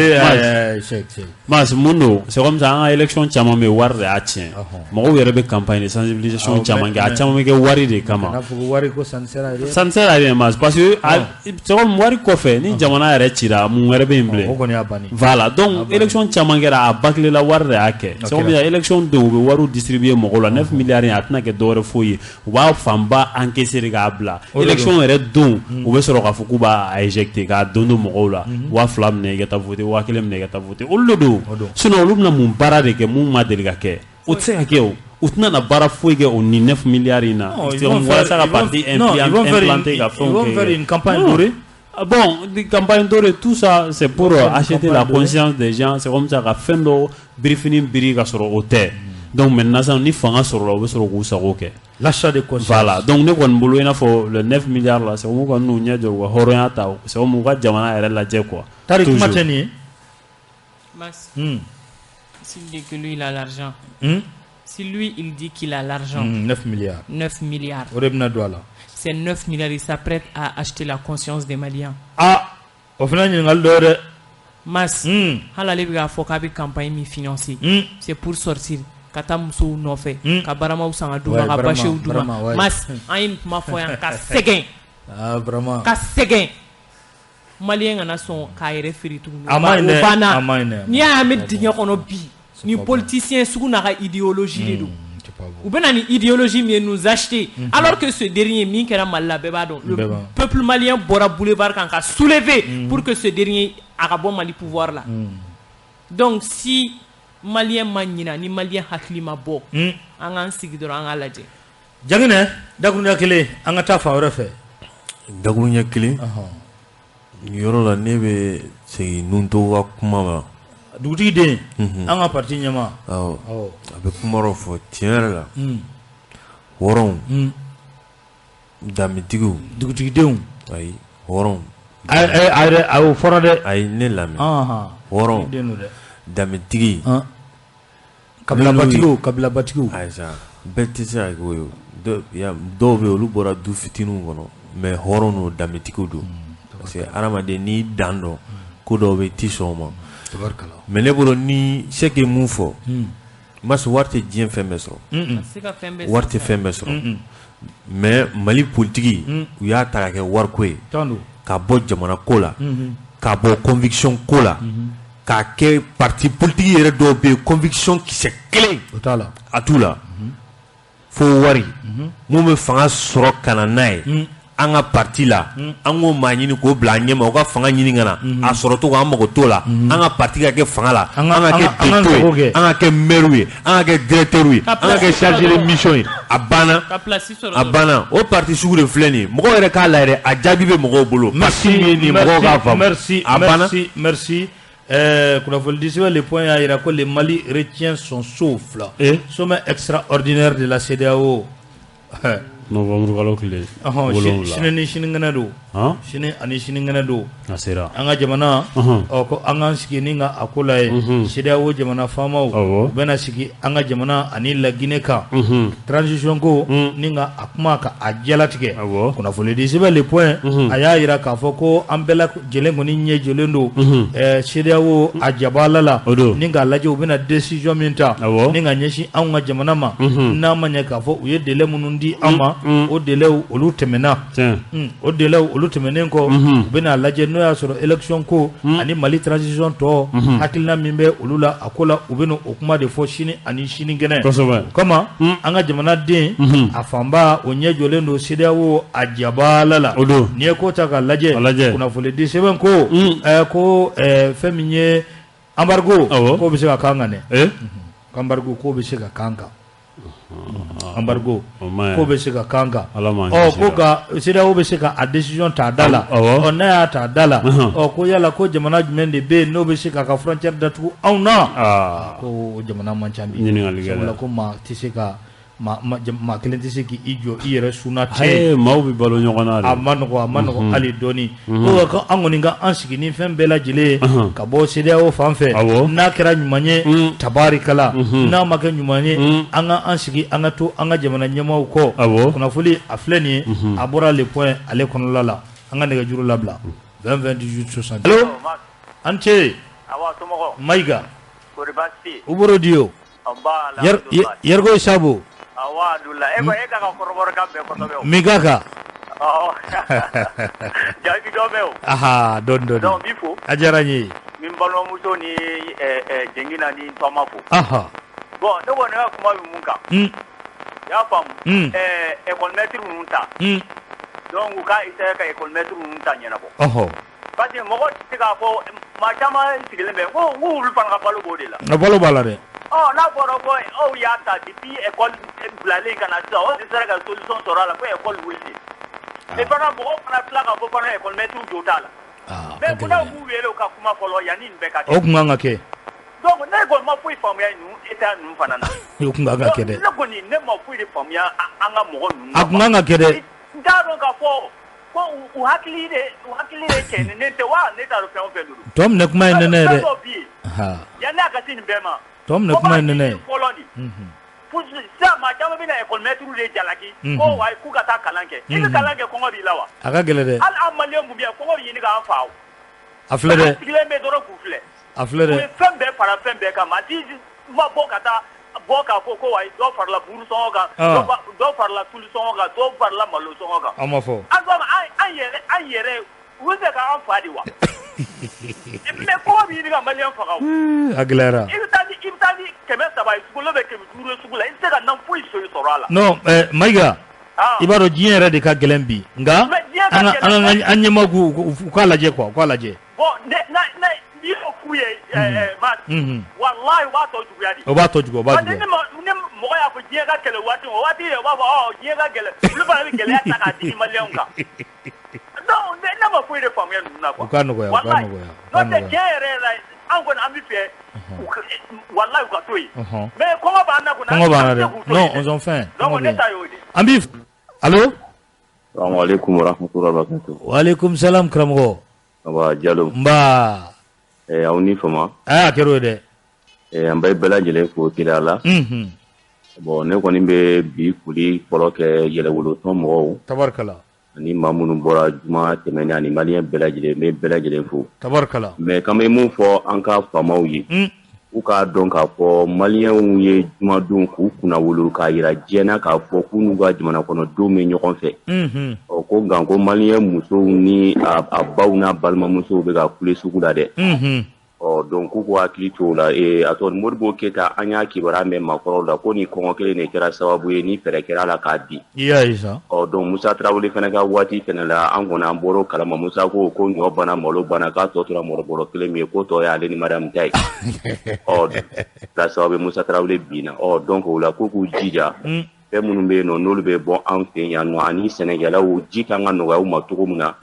Mas, mun don, c'est comme ça, an ka élection caman bɛ yen, wari de y'a tiɲɛ. Mɔgɔw yɛrɛ bɛ campagne de sensibilisation caman kɛ, a caman bɛ kɛ wari de kama. Wari ko ça ne sert à rien. Ça ne sert à rien, Mas, parce que c'est comme wari kɔfɛ, ni jamana yɛrɛ cira, mun wɛrɛ bɛ yen bilen? O kɔni y'a bannen. Voilà, donc élection caman kɛra, a bâclé la, wari de y'a kɛ. C'est comme élection don, u bɛ wariw distribuer mɔgɔw la, 9 milliards, a tɛna kɛ dɔwɛrɛ foyi ye, u b'a fanba encaisser de k'a bila. Élection yɛrɛ don, u bɛ sɔrɔ k'a fɔ k'u b'a éjecter k'a don don mɔgɔw la, 2000 minɛ i ka taa voter, 1000 minɛ i ka taa voter, olu de don. Sinon olu bɛna mun baara de kɛ mun ma deli ka kɛ? O tɛ se ka kɛ o. U tɛna na baara foyi kɛ o ni 9 milliards in na walasa ka parti implanter ka fɛnw kɛ. Ils vont faire une campagne dorée. Bon, des campagnes dorées, tout ça, c'est pour acheter la conscience des gens. C'est comme ça ka fɛn dɔ birifini biri ka sɔrɔ o tɛ. Donc maintenant sisan, ni fanga sɔrɔla, u bɛ sɔrɔ k'u sago kɛ. L'achat de conscience. Voilà, donc ne kɔni bolo, i n'a fɔ le 9 milliards là, c'est comme u kɔni n'u ɲɛ jɔ, u ka hɔrɔnya ta, c'est comme u ka jamana yɛrɛ lajɛ quoi. Tari kuma tɛ nin ye. Mas, s'il dit que lui il a l'argent, si lui il dit qu'il a l'argent, 9 milliards. 9 milliards. O de bɛna don a la. Ces 9 milliards, il s'apprête à acheter la conscience des Maliens. Ah, o fana ɲininkali dɔ ye dɛ. Mas, hali ale bɛ k'a fɔ k'a bɛ campagne min financer, c'est pour sortir ka taa musow nɔfɛ, ka baramaw san ka d'u ma, ka bâchew d'u ma. Mas, an ye nin kuma fɔ yan ka sɛgɛn. Ah, vraiment. Ka sɛgɛn. Malien kana sɔn k'a yɛrɛ feere tuguni. A ma ɲi dɛ, a ma ɲi dɛ. N'i y'a mɛn dingɛ kɔnɔ bi, ni politicien sugu n'a ka idéologie de don. U bɛ na ni idéologie min ye nous acheter, alors que ce dernier min kɛra Mali la, bɛɛ b'a dɔn, le peuple malien bɔra boulevard kan ka soulever pour que ce dernier a ka bɔ Mali pouvoir la. Donc si malien ma ɲina, ni malien hakili ma bɔ, an k'an sigi dɔrɔn, an k'a lajɛ. Jaginɛ, dakuruɲɛ kelen, an ka taa fan wɛrɛ fɛ. Dakuruɲɛ kelen, nin yɔrɔ la, ne bɛ segin Nunto ka kuma ma. Dugutigi den, an ka parti ɲɛmaa. Awɔ, a bɛ kuma dɔ fɔ tiɲɛ yɛrɛ la. Hɔrɔnw, danbetigiw, dugutigidenw. Ayi, hɔrɔnw. Ayi, a y'o fɔra dɛ. Ayi, ne lamɛn. Hɔrɔnw, danbetigi. Kabilabatigiw, kabilabatigiw. Ayi sa, bɛɛ tɛ se ka kɛ o ye. Dɔw bɛ yen, olu bɔra du fitininw kɔnɔ, mais hɔrɔnw don, danbetigiw don. Parce que hadamaden, n'i dan dɔn, ko dɔw bɛ yen, i tɛ sɔn o ma. Mais ne bolo, ni Sɛki ye mun fɔ, Mas, wari tɛ diɲɛ fɛn bɛɛ sɔrɔ, wari tɛ fɛn bɛɛ sɔrɔ. Mais Mali politiki, u y'a ta ka kɛ wariko ye, ka bɔ jamana ko la, ka bɔ conviction ko la, k'a kɛ parti politique yɛrɛ. Dɔw bɛ yen, conviction kisɛ kelen a t'u la, fo wari. Mun bɛ fanga sɔrɔ ka na n'a ye an ka parti la, an k'o maa ɲini k'o bila an ɲɛma, u ka fanga ɲini ka na a sɔrɔ cogo, an mago t'o la. An ka parti ka kɛ fanga la, an ka kɛ député ye, an ka kɛ maire ye, an ka kɛ directeur ye, an ka kɛ chargé de mission ye, a banna, a banna. O parti sugu de filɛ nin ye, mɔgɔw yɛrɛ k'a lajɛ, a jaabi bɛ mɔgɔw bolo. Parti min ye nin ye, mɔgɔw k'a faamu. Merci, a banna. Merci, merci. Kunnafoni sɛbɛn Le Point y'a jira ko le Mali retient son souffle. Sommet extraordinaire de la CEDEAO. Novembre kalo tile 7. Sini ni sinikɛnɛ don. Sini ani sinikɛnɛ don. A sera. An ka jamana, ɔ ko an k'an sigi ni ka a ko lajɛ. CEDEAO jamana faamaw, u bɛna sigi an ka jamana ani La Guinée kan. Transition ko ni ka a kuma ka a jalatigɛ. Kunnafoni di sɛbɛn Le Point a y'a jira k'a fɔ ko an bɛɛ lajɛlen kɔni ɲɛ jɔlen don CEDEAO a jabala la. Ni k'a lajɛ, u bɛna décision min ta ni ka ɲɛsin anw ka jamana ma, n'a ma ɲɛ k'a fɔ u ye délai minnu di an ma, o délai olu tɛmɛna. O délai olu tɛmɛnen kɔ, u bɛna lajɛ n'o y'a sɔrɔ élection ko ani Mali transition tɔ, hakilina min bɛ olu la a ko la, u bɛna o kuma de fɔ sini ani sinikɛnɛ. O kama, an ka jamanaden a fanba o ɲɛ jɔlen don CEDEAO a jabala la. N'i ye ko ta k'a lajɛ, kunnafoni di sɛbɛn ko ko fɛn min ye embargo k'o bɛ se ka k'an kan dɛ. Embargo k'o bɛ se ka k'an kan. Embargo ko bɛ se ka kan kan. Ɔ ko ka CEDEAO bɛ se ka a décision ta a da la. Ɔ n'a y'a ta a da la, ɔ ko yala ko jamana jumɛn de bɛ yen n'o bɛ se k'a ka frontière datugu anw na? Ko o jamana man ca bi. Sabula ko maa tɛ se ka Maa kelen tɛ se k'i jɔ i yɛrɛ sunna cɛ maaw bɛ balo ɲɔgɔn na, a ma nɔgɔ, a ma nɔgɔ hali dɔɔni. Ko an kɔni ka an sigi ni fɛn bɛɛ lajɛlen ye ka bɔ CEDEAO fan fɛ, n'a kɛra ɲuman ye tabarikala, n'a ma kɛ ɲuman ye an ka an sigi, an ka to an ka jamana ɲɛmaaw kɔ. Kunnafoni a filɛ nin ye, a bɔra Le Point ale kɔnɔla la. An ka nɛgɛjuru labila 20 28 60. Allo, an ce. Mayiga, u bɔr'o di o Yɛrɛko Sabo. Migaka. Aha, dɔɔni dɔɔni. A diyara n ye. Min balimamuso ni Jɛngina ni Tɔma fo. Aha. Bon, ne kɔni ka kuma bɛ mun kan? I y'a faamu? École maître ninnu ta. Donc u ka essayer ka école maître ninnu ta ɲɛnabɔ. Ɔhɔ. Parce que mɔgɔ tɛ se k'a fɔ maa caman sigilen bɛ ko olu fana ka balo b'o de la. A balo b'a la dɛ. Ɔ n'a fɔra ko aw y'a ta depuis école bilalen ka na sisan, aw de sera ka solution sɔrɔ a la ko école wuli. Et fana mɔgɔw fana tila k'a fɔ fana école maître jo t'a la. Mais munna u b'u wele u ka kuma fɔlɔ yanni nin bɛɛ ka kɛ? O tun kan ka kɛ. Donc ne kɔni ma foyi faamuya ninnu état ninnu fana na. O tun kan ka kɛ dɛ. Ne kɔni ne ma foyi de faamuya an ka mɔgɔ ninnu na. A tun kan ka kɛ dɛ. N t'a dɔn k'a fɔ ko u hakili de cɛnnen tɛ wa, ne t'a dɔn fɛn o fɛn don. Tɔ minɛ kuma ye nɛnɛ ye dɛ. Fɛn dɔw bɛ yen. Yanni a ka se nin bɛɛ ma. Tɔ minɛ kuma ye nɛnɛ ye. Fɔlɔ de. Sisan maa caman bɛna école maître de jalaki. Ko wayi k'u ka taa kalan kɛ. I bɛ kalan kɛ kɔngɔ b'i la wa? A ka gɛlɛn dɛ. Hali an maliyɛn mun bɛ yan kɔngɔ bɛ ɲini k'an fa o. A filɛ dɛ. An sigilen bɛ dɔrɔn k'u filɛ. A filɛ dɛ. U ye fɛn bɛɛ fara fɛn bɛɛ kan, maa ti ma bɔ ka taa bɔ k'a fɔ ko wayi dɔ farala buru sɔngɔ kan, dɔ farala tulu sɔngɔ kan, dɔ farala malo sɔngɔ kan. An ma fɔ. An yɛrɛ u bɛ fɛ k'an fa de wa? Mais kɔngɔ bɛ ɲini ka maliyɛn faga o. A gɛlɛyara. I bɛ taa ni 300 ye sugu la 500 ye sugu la, i tɛ se ka na foyi sɔrɔ a la. Non, Mayiga. I b'a dɔn diɲɛ yɛrɛ de ka gɛlɛn bi, nka an ɲɛmaaw k'u k'a lajɛ quoi, u k'a lajɛ. Bon, n'i y'o f'u ye Mas, walahi u b'a tɔ juguya de. O b'a tɔ juguya, o b'a juguya. Ni mɔgɔ y'a fɔ diɲɛ ka kɛlɛ waati o waati de u b'a fɔ ɔ diɲɛ ka gɛlɛn, olu fana bɛ gɛlɛya ta k'a digi maliyɛnw kan. Donc ne ma foyi de faamuya ninnu na quoi. U ka nɔgɔya, u ka nɔgɔya. N'o tɛ diɲɛ yɛrɛ la an kɔni an bɛ fɛ walahi u ka to yen. Mais kɔngɔ b'an na kɔni. Kɔngɔ b'an na dɛ. Non, on s'en fait. Donc ne ta y'o de. An b'i allo. Salamu aleykum wa rahmatulahi wa barakatuh. Wa aleykum salam karamɔgɔ. Aba Jalo. Nba. Aw ni fama. A kɛra o ye dɛ. An bɛ bɛɛ lajɛlen fo teliya la. Bon, ne kɔni bɛ bi foli fɔlɔ kɛ yɛrɛwolotɔn mɔgɔw. Tabarikala. Ani maa minnu bɔra juma tɛmɛnen ani maliyɛn bɛɛ lajɛlen, n bɛ bɛɛ lajɛlen fo. Tabarikala. Mais k'an bɛ mun fɔ an ka faamaw ye. U k'a dɔn k'a fɔ maliyɛnw ye jumadon k'u kunnawolo k'a jira diɲɛ na k'a fɔ k'u n'u ka jamana kɔnɔdenw bɛ ɲɔgɔn fɛ. Ɔ ko nka ko maliyɛn musow ni a baw n'a balimamusow bɛ ka kule sugu la dɛ. Ɔ donc k'u k'u hakili to o la. A tɔgɔ Modibo Keyita, an y'a kibaruya mɛn maakɔrɔw la ko ni kɔngɔ kelen de kɛra sababu ye ni fɛɛrɛ kɛra la k'a bin. I y'a ye sa. Ɔ donc Musa Tarawele fana ka waati fana la, an kɔni an bɔr'o kalama. Musa ko ko ɲɔ banna, malo banna, k'a tɔ tora mɔrɔbɔrɔ kelen min ye, k'o tɔ y'ale ni Mariam ta ye. Ɔ la sababu ye Musa Tarawele binna. Ɔ donc o la k'u k'u jija. Fɛn minnu bɛ yen nɔ n'olu bɛ bɔ an fɛ yan nɔ ani sɛnɛkɛlaw ji kan ka nɔgɔya u ma cogo min na.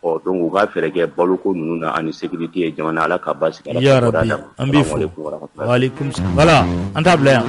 Ɔ donc u ka fɛɛrɛ kɛ baloko ninnu na ani sécurité ye jamana, Ala ka basi kɛ. Ya Rabbi, an b'i fo. Wa aleykum salam. Voilà, an t'a bila yan.